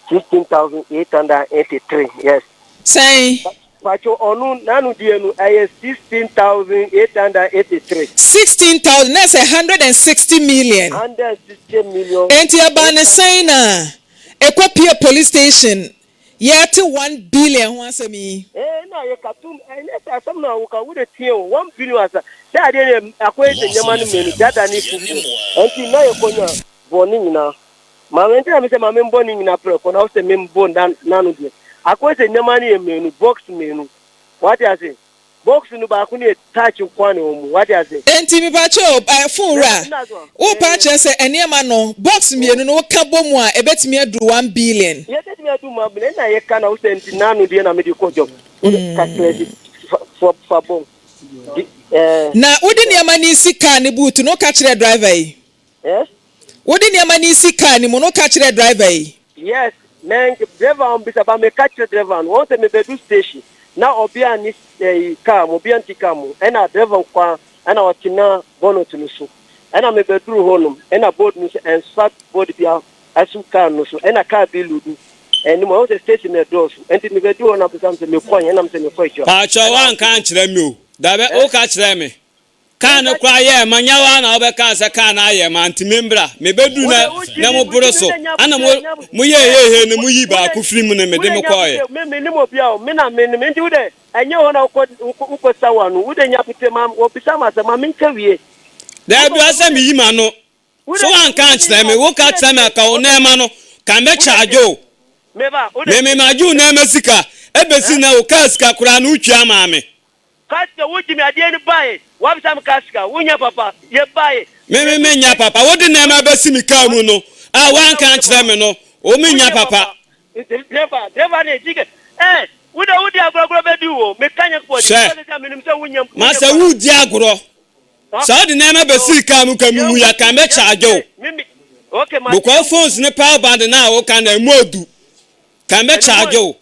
16,883 yes. Sɛn? Pacho ɔno n'ano deɛ no ɛyɛ 16,883. 16,000 na ɛsɛ 160 million. 160 million. Enti ɛbaa ne sɛn na ɛkɔ pie police station yɛte 1 billion ho asɛm yi? Ee na yɛ katum ɛnyɛ sɛ asɛm na woka wo de tie o 1 billion asa sɛ adeɛ no akɔyɛ sɛ nneɛma no mmienu dada ne fufuo ɛnti na yɛ kɔnya bɔ ne nyinaa. Maame nti na mesɛ ma membɔ ne nyina prɛko na wosɛ membɔ n'ano deɛ. Akɔyɛ sɛ nneɛma no yɛ mmienu, box mmienu. Wate ase? Box no baako no yɛ touch nko ara na ɛwɔ mu. Wate ase? Enti mepakyɛ o, eh, phone wura, worepa akyerɛ sɛ nneɛma no, box mmienu no woka bɔ mu a ɛbɛtumi aduru one billion? Yɛbɛtumi aduru one billion. Ɛna yɛka na wosɛ nti n'ano deɛ na mede kɔ job. Wode kakra bi fa fa bɔ mu. Di, eh. Na wode nneɛma no resi car no boot no, woka kyerɛɛ driver yi? Eh? Wode nneɛma no resi car no mu no woka kyerɛɛ driver yi? Yes, me driver no bisa ba meka kyerɛ driver no, wɔn sɛ mebedu station na ɔbea nni ɛyi car mu, ɔbea nti car mu, ɛna driver nkoa ɛna ɔtena bonnet no so, ɛna mebeduru hɔ nom ɛna board no sɛ ɛnfa board bia ɛso car no so, ɛna car bi ludu ɛnim, wɔn sɛ station no ɛdɔɔso, ɛnti mebeduru hɔ na bisa me sɛ mekɔ he, ɛna me sɛ mekɔ adwa. Pakyɛw ɛna wanka ankyerɛ me o, dabi eh? woka kyerɛɛ me. Kaa no koraa yɛɛ ma, nyɛ wo ara na wobɛkaa sɛ kaa no ayɛ ma nti membra. Mebɛduru na na moboro so, ɛna mo moyɛɛ heihei no moyii baako firii mu ne mede mo kɔeɛ. Daabi, ɔsɛ meyi m'ano. So woanka ankyerɛ me? Woka kyerɛ me a, ka wo nɛɛma no, ka mɛkyaagye wo. Me me magye wo nɛɛma sika, ɛbɛsi nnɛ wo kaa sika koraa no wotwia maa me. Ka sika wo gye me adeɛ no bae wabisa me ka sika wo nyɛ papa yɛ bae. Me me me nyɛ papa wo de nneɛma bɛsi me car mu no a wanka ankyerɛ me no wo me nya papa. Driver driver ne gye eh wo de wo di agorɔ agorɔ bɛ di wo me ka nyɛ kpɔ di Hwɛ sɛ menim sɛ wo nyɛ ma sɛ wo di agorɔ sɛ wo de nneɛma bɛsii car mu ka me wu ya ka mɛ charge wo because phones ne power band no a wo ka no ɛmu ɔdu ka mɛ charge wo.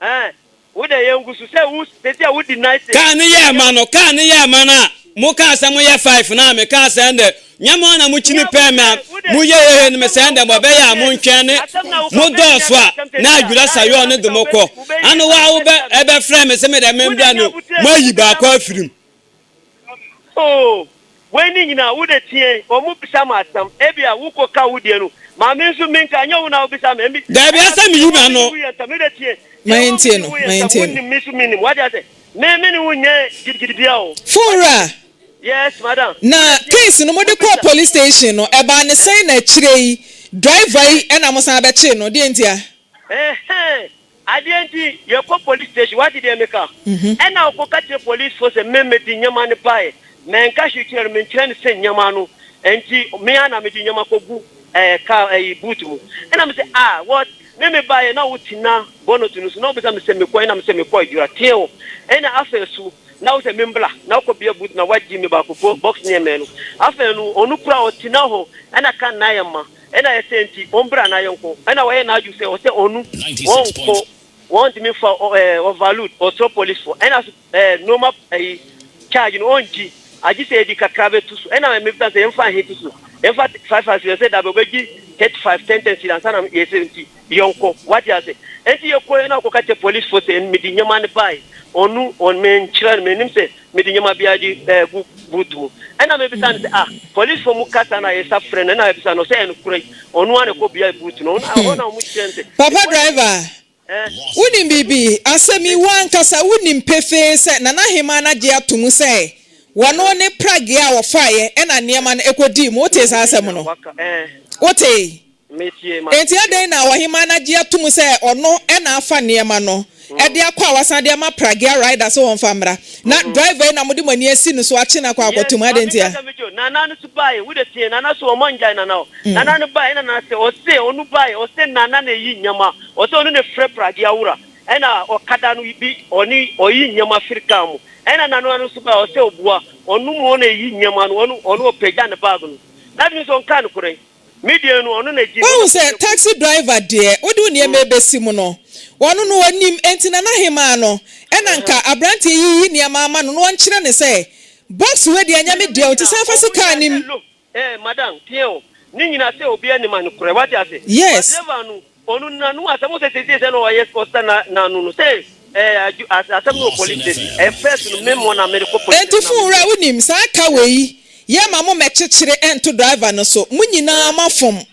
Ɛɛ, wo deɛ yɛn gu so sɛ wo sɛsi a wo deny sɛ. Kaa no yɛɛ ma no, kaa no yɛɛ ma no a, mo kaa sɛ mo yɛ five no a, me kaa sɛ ɛndɛ, nyɛ mo ara na mo kyini pɛɛ me a, mo yɛ hehe no, me sɛ ɛndɛ mo bɛyɛ a mo ntwɛn ne mo dɔɔso a, na adwira sayɔɔ no de mo kɔ, ano wo a wo bɛ ɛbɛ frɛ me sɛ me dɛ me mbra no, mo ayi baako afiri mu. Oh, wei ne nyinaa wo de teɛ, wɔn bisa me asɛm, ebia wo kɔ ka wo deɛ no, ma me nso menka, ɛnyɛ wo na wo bisa me, ɛmi, Daabi, ɛna ɛsɛ me meyi deɛ wɔn m'ano. me ne wo yɛ ntam, me de teɛ, Ma deɛ wɔn me yɛntie ne no, wo yɛ ma ntam, yɛntie wo no. nim, me nso me nim, wate ase, me me ne wo nyɛ gidigidi bia o, Fon wate wura, ase, yes madam, na wo de teɛ, case no mode wo kɔɔ bisa, police station no, ɛbaa ne eh, sɛn na akyire yi driver eh. yi ɛna mosan bɛkyee no, deɛ ntia? Ɛhɛn, adeɛ nti yɛkɔ police station, wate deɛ meka? Ɛna ɔkɔka kyerɛ police foɔ sɛ me mede nneɛma no baeɛ, manka hwee kyerɛ no, menkyerɛ no sɛ nneɛma no nti me ara na mede nneɛma kɔgu ɛɛ car ɛyi boot mu. Ɛna mese ah what, me mebaeɛ na wotena bonnet no so na wobisa me sɛ mekɔ he na mese mekɔ Adwira, teɛ o. Ɛna afei so na wosɛ membla na wokɔbea boot na woagye me baako box nneɛma no. Afei no ɔno koraa ɔtena hɔ ɛna car no ayɛ ma. Ɛna ɛsɛ nti ɔmbra na yɛnkɔ. Ɛna wayɛ n'adwene sɛ ɔsɛ ɔno wɔnkɔ wɔntumi nfa ɛɛ overload ɔsrɔ police fo ɛna so ɛɛ normal ɛyi charge no ɔngye agye sɛ yɛde kakra bɛto so ɛna mebisa sɛ yɛmfa ahe to so yɛmfa 5 5 cedis ɔsɛ dabi ɔbɛgye 35 10 10 cedis ansa na yɛsɛ nti yɛnkɔ wate ase ɛnti yɛkɔɛ na ɔkɔka kyerɛ police fo sɛ mede nneɛma no bae ɔno ɔn menkyerɛ no menim sɛ Mede nneɛma biara di gu boot mu. Ɛna mebisa no sɛ, ah, polisfoɔ mu kasa na yɛsa frɛ no, ɛna mebisa no sɛ ɛyɛ nokorɛ? Ɔno ara na ɛkɔ bia boot no, ɛhɔ na wɔn kyerɛ no sɛ. Papa driver, wonim biribi? Asɛm yi, wo ankasa wonim pefee sɛ Nana Hemaa no agye ato mu sɛ wɔno ne pragea a wɔfaeɛ ɛna nneɛma no ɛkɔdii mu. Wotee saa asɛm no? Wotee? Metie, Enti adɛn na ɔhemaa no agye atom sɛ ɔno na afa nneɛma no? de akɔ a wasan de ama Pragea rider sɛ wɔmfa mmra. Na driver yi na mode mo ani asi no so akye no akɔ Yes, akɔto mu, maame adɛn ntia? nkasa mi jo, nana no so bae, wo de tie, nana so ɔmo ngyae nana o. Nana no bae, ɛna nana sɛ, ɔse ɔno bae, ɔse nana na eyi nneɛma, ɔse ɔno na efrɛ Pragea wura, ɛna ɔkada no bi, ɔne ɔyi nneɛma firi car mu. Ɛna nana no so bae, ɔse ɔboa, ɔno mu ɔna eyi nneɛma no, ɔno ɔno ɔpagya ne bag no. That means ɔnkaa nokorɛ. Me deɛ no ɔno na gye Woahu sɛ taxi driver deɛ wode wo nneɛma rebɛsi mu no, ɔno no ɔnim, enti Nana Hemaa no ɛna nka aberanteɛ yi yi nneɛma ama no na ɔnkyerɛ no sɛ box wei deɛ ɛnyɛ me dea o, nti san fa si car no mu. Look eh madam tie o, ne nyinaa sɛ obiara nim anokorɛ wate ase, Yes. but driver no ɔno nanu asɛm wo sɛ seisei sɛ na ɔyɛ ɔsa na nanu no sɛ eh adwu as asɛm no wɔ police station eh first no me mmɔ na mede kɔ police Enti station na fon wura me wonim saa ka wei yɛ ma mo mɛkyekyere ɛnto driver no so mo nyinaa mo afom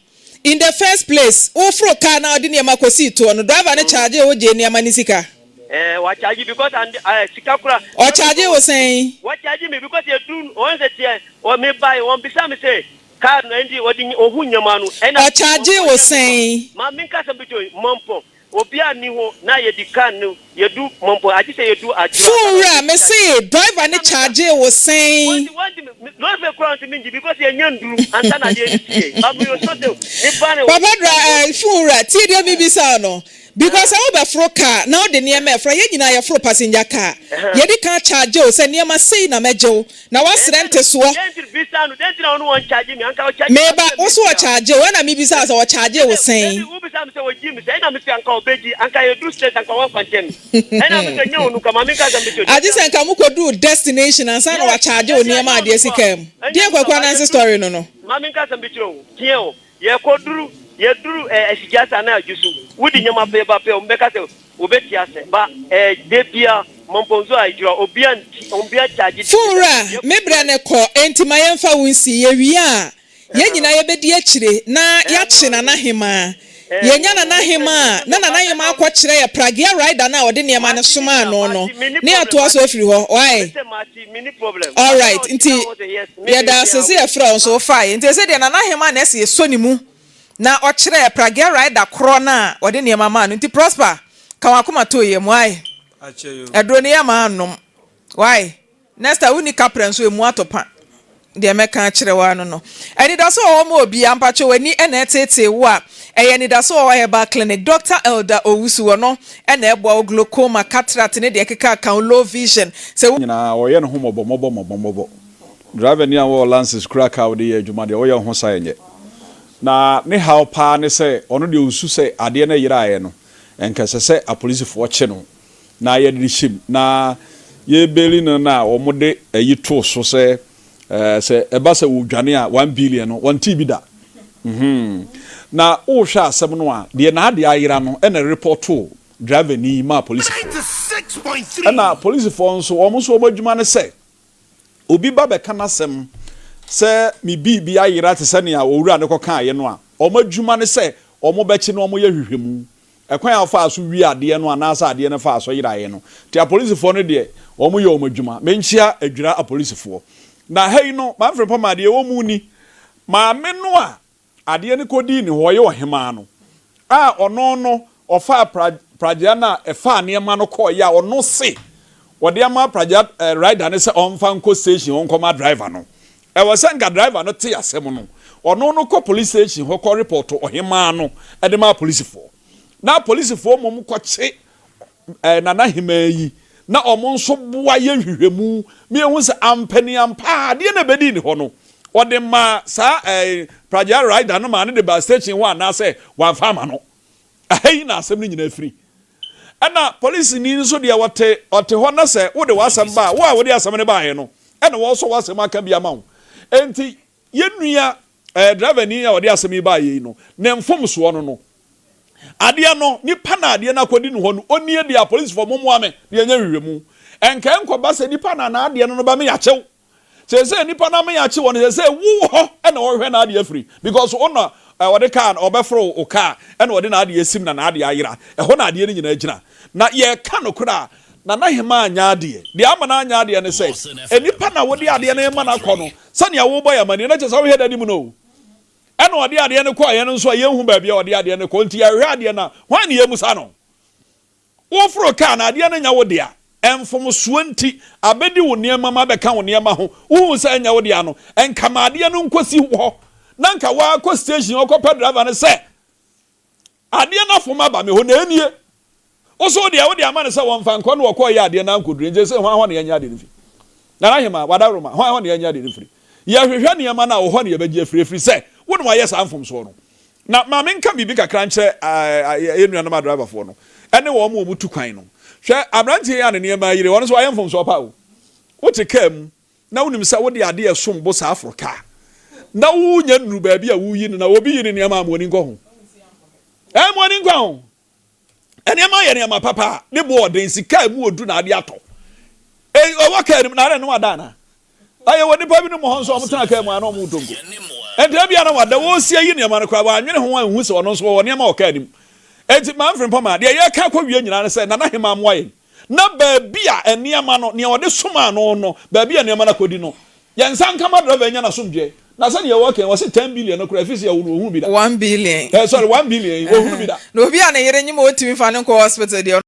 in the first place wo foro car na wode nneɛma kɔsii toɔ no driver no chargee wo gyee nneɛma no sika? Eh wa charge because and eh sika kora Ɔchargee wo sɛn? Wa charge me because yɛduru wɔn sɛ teɛ wɔ me bae wɔn bisa me sɛ car no ɛnti wɔde ohu nneɛma no ɛna Ɔchargee wo sɛn? Ma menka sɛ bi mɔmpɔ Obia nni ho na yɛdi kan no yɛdu mɔmpɔ agye sɛ yɛdu adwo Phone ansa na wura ɔde me sika se driver no chargee wo sɛn? Wɔnti wɔnti me lorry fare koraa ntumi ngye because yɛnya nduru ansa na adeɛ no si yɛ but me yɛ sure sɛ ne ba no Papa dra eh phone wura tie deɛ me bisa wo no because sɛ wo bɛ foro car na wode nneɛma ɛfra yɛn nyinaa yɛ foro passenger car yɛdi kan charge wo sɛ nneɛma sei na mɛgye wo Na wasrɛ ntesoɔ. Meba, wo so ɔcharge wo, ɛna mebisa wo sɛ ɔcharge wo sɛn? Agye sɛ nka mokɔduu destination ansa na wacharge wo nneɛma adeɛ sika mu. Deɛ Kwaku Ananse story no no. Yɛkɔduru, yɛduru eh, Asigyasa anaa Adwo so, wodi nneɛma pɛ ba pɛ, wɔbɛka sɛ wɔbɛte ase. Ba eh, da bia, Mampɔnso a Adwira, obia nti, obia charge Fon wura, me berɛ no kɔ, enti ma yɛmfa wo nsi. Yɛwie a, yɛn nyinaa yɛbɛdi akyire na yɛakye Nana Hemaa. Yɛnya Nana Hemaa a, na Nana Hemaa akɔkyerɛ yɛ Pragea rider no a ɔde nneɛma no somaa no no, na yɛatoa so afiri hɔ. Wai? Alright, nti yɛda ase sɛ yɛfrɛɛ wo nso wofaeɛ. Nti ɛsɛ deɛ Nana Hemaa na ɛsɛ yɛsɔ ne mu na ɔkyerɛɛ Pragea rider korɔ no a ɔde nneɛma maa no. Nti Prosper, ka w'akoma to yam, wai? Aduro no yɛ maa nnom, wai? Nesta wonni kaprɛ nso emu atɔ pa. Deɛ mɛka akyerɛ wo ara no no. Anidaso wɔ hɔ ma obiara, mpakyɛ w'ani na ɛreteetee wo a, ɛyɛ Anidaso wɔ hɔ Herbal Clinic, Doctor Elder Owusu, ɔno na ɛboa wo, glaucoma, cataract ne deɛ ɛkeka ka ho, low vision, sɛ wo. Nyinaa ɔyɛ ne ho mmɔbɔ mmɔbɔ mmɔbɔ mmɔbɔ. Driver ni a ɔwɔ lances kura car a wode yɛ adwuma deɛ woyɛ wo ho saa ɛnyɛ. Na ne haw paa ne sɛ ɔno deɛ ɔsu sɛ adeɛ no yeraeɛ no nka ɛsɛ sɛ apolisifoɔ kye no na yɛde no hyɛ mu na yɛrebeli no na wɔde ayi too so sɛ sɛ ɛba sɛ wɔdwane a one billion no wɔntee bi da. Mhm. Na wohwɛ asɛm no a deɛ n'adeɛ ayera no ɛna repɔtoo driver ni maa polisifoɔ. Ɛna polisifoɔ nso wɔn nso wɔn adwuma ne sɛ obi ba bɛka n'asɛm sɛ me biribi ayera te sɛ nea owura no kɔkaeɛ no a, wɔn adwuma ne sɛ wɔbɛkye na wɔyɛ nhwehwɛmu. Ɛkwan a wɔfaa so wiee adeɛ no anaasɛ adeɛ no faa so yeraeɛ no. Nti apolisifoɔ no deɛ, wɔyɛ wɔn adwuma. Menkyea Adwira apolisifoɔ. Na ha yi no, Manfred Pama, deɛ ɛwɔ mu ni, maame no a adeɛ no kɔdii ne hɔ, ɔyɛ ɔhemaa no, a ɔno no ɔfaa pra, pragyea no a ɛfaa nneɛma no kɔeɛ a ɔno se ɔde ama pragyea eh, rider no sɛ ɔmfa nkɔ station hɔ nkɔma driver no. Ɛwɔ sɛ nka driver no te asɛm no, ɔno no kɔ police station hɔ kɔ report ɔhemaa no de ma apolisifoɔ. Na apolisifoɔ mmom kɔkye eh, Nana Hemaa yi na wɔn nso boa yɛ nhwehwɛmu ma yɛhu sɛ ampaniampa adeɛ na ɛbɛdii ne hɔ no, ɔde maa saa eh, Pragya rider no maa no de baa station hɔ anaasɛ wamfa ama no. Ɛha yi na asɛm no nyinaa firi. Ɛna polisini nso deɛ ɔte ɔte hɔ na sɛ wode w'asɛm ba a, wo a wode asɛm no baeɛ no ɛna wɔsɔ w'asɛm aka bi ama wo. Enti yɛn nua ɛɛ driverni a ɔde asɛm yi baeɛ yi no, ne mfomsoɔ no no, adeɛ no, nipa na adeɛ no akɔdi ne hɔ no, ɔnnie deɛ apolisifoɔ mommoa me na yɛnyɛ nhwehwɛmu. Ɛnka ɛnkɔba sɛ nipa na n'adeɛ no no bɛme yɛakyew. Seesei nipa no amee akye wɔn seesei wo hɔ na ɔhwehwɛ n'adeɛ afiri because wo na ɔde car no ɔbɛforo wo car ɛna ɔde n'adeɛ asim na n'adeɛ ayera ɛhɔ na adeɛ no nyinaa gyina na yɛka nokorɛ a Nana Hemaa anyɛ adeɛ deɛ ama no anyɛ adeɛ ne sɛ nipa na wode adeɛ no rema no akɔ no sɛnea wobɔ yɛ amaneɛ na kyerɛ sɛ wohwɛ n'anim no o ɛna ɔde adeɛ no kɔeɛ no nso a yɛnhu baabi a ɔde adeɛ no kɔ nti yɛhwehwɛ adeɛ no a hwan ne yɛmusa no. Woforo kaa na adeɛ no nyɛ wo dea. Mfomsoɔ nti, abɛdi wo nneɛma mu abɛka wo nneɛma ho. Wohu sɛ ɛnyɛ wo dea no, nka ma adeɛ no nkɔsi hɔ na nka woakɔ station hɔ kɔpɛ driver no sɛ, Adeɛ no afom aba me hɔ na ɛnie. Wo so wo deɛ wode ama no sɛ wɔmfa nkɔ na ɔkɔɔyɛ adeɛ no ankɔduru nti ɛsɛ hwan hɔ na yɛnyɛ adeɛ no firi? Nana Ahemaa, Wadaworoma, hwan hɔ na yɛnyɛ adeɛ no firi? Yɛhwehwɛ nneɛma no a, wo hɔ na yɛbɛgye afiri ɛfiri sɛ wo na wayɛ saa mfomsoɔ no. Na ma menka biribi kakra nkyerɛ yɛn nuanom adriverfoɔ no ne wɔn a wɔtu kwan no. Hwɛ, aberanteɛ yi a ne nneɛma ayire, ɔno nso wayɛ mfomsoɔ paa o. Wote kaa mu na wonim sɛ wode adeɛ a ɛsom bo saa foro kaa, na wonya nnuru baabi a woyi no na obi yi ne nneɛma a, mo ani nkɔ ho. Ɛɛ, mo ani nkɔ ho. Nneɛma yɛ nneɛma papa a ne bo ɔden, sika a emu odu na ade atɔ. Ɛwɔ kaa no mu na adɛn na wada anaa? Ɛyɛ wɔ nnipa binom hɔ nso a wɔtena kaa mu a na wɔretɔ nko. Enti ebia na wada, wɔresi ayi nneɛma no koraa, wannwene ho anhu sɛ ɔno nso ɔwɔ nneɛma wɔ kaa no mu. Enti Maa Mfirimpɔmaa, deɛ yɛreka akɔwie nyinaa ne sɛ Nana Hemaa mmoa yɛn na baabi a nneɛma no, nea ɔde somaa no no, baabi a nneɛma no akɔdi no, Yɛn nsa nka ma driver nya n'asomdwoeɛ. Na sɛdeɛ wɔka yi, wɔse ten billion no koraa ɛfiri sɛ yɛwo no wɔhunu bi da. One billion. Eh, sorry, one billion yi, wɔhunu bi da. Na obi a ne yere nyem a ɔntumi mfa no nkɔ hospital deɛ.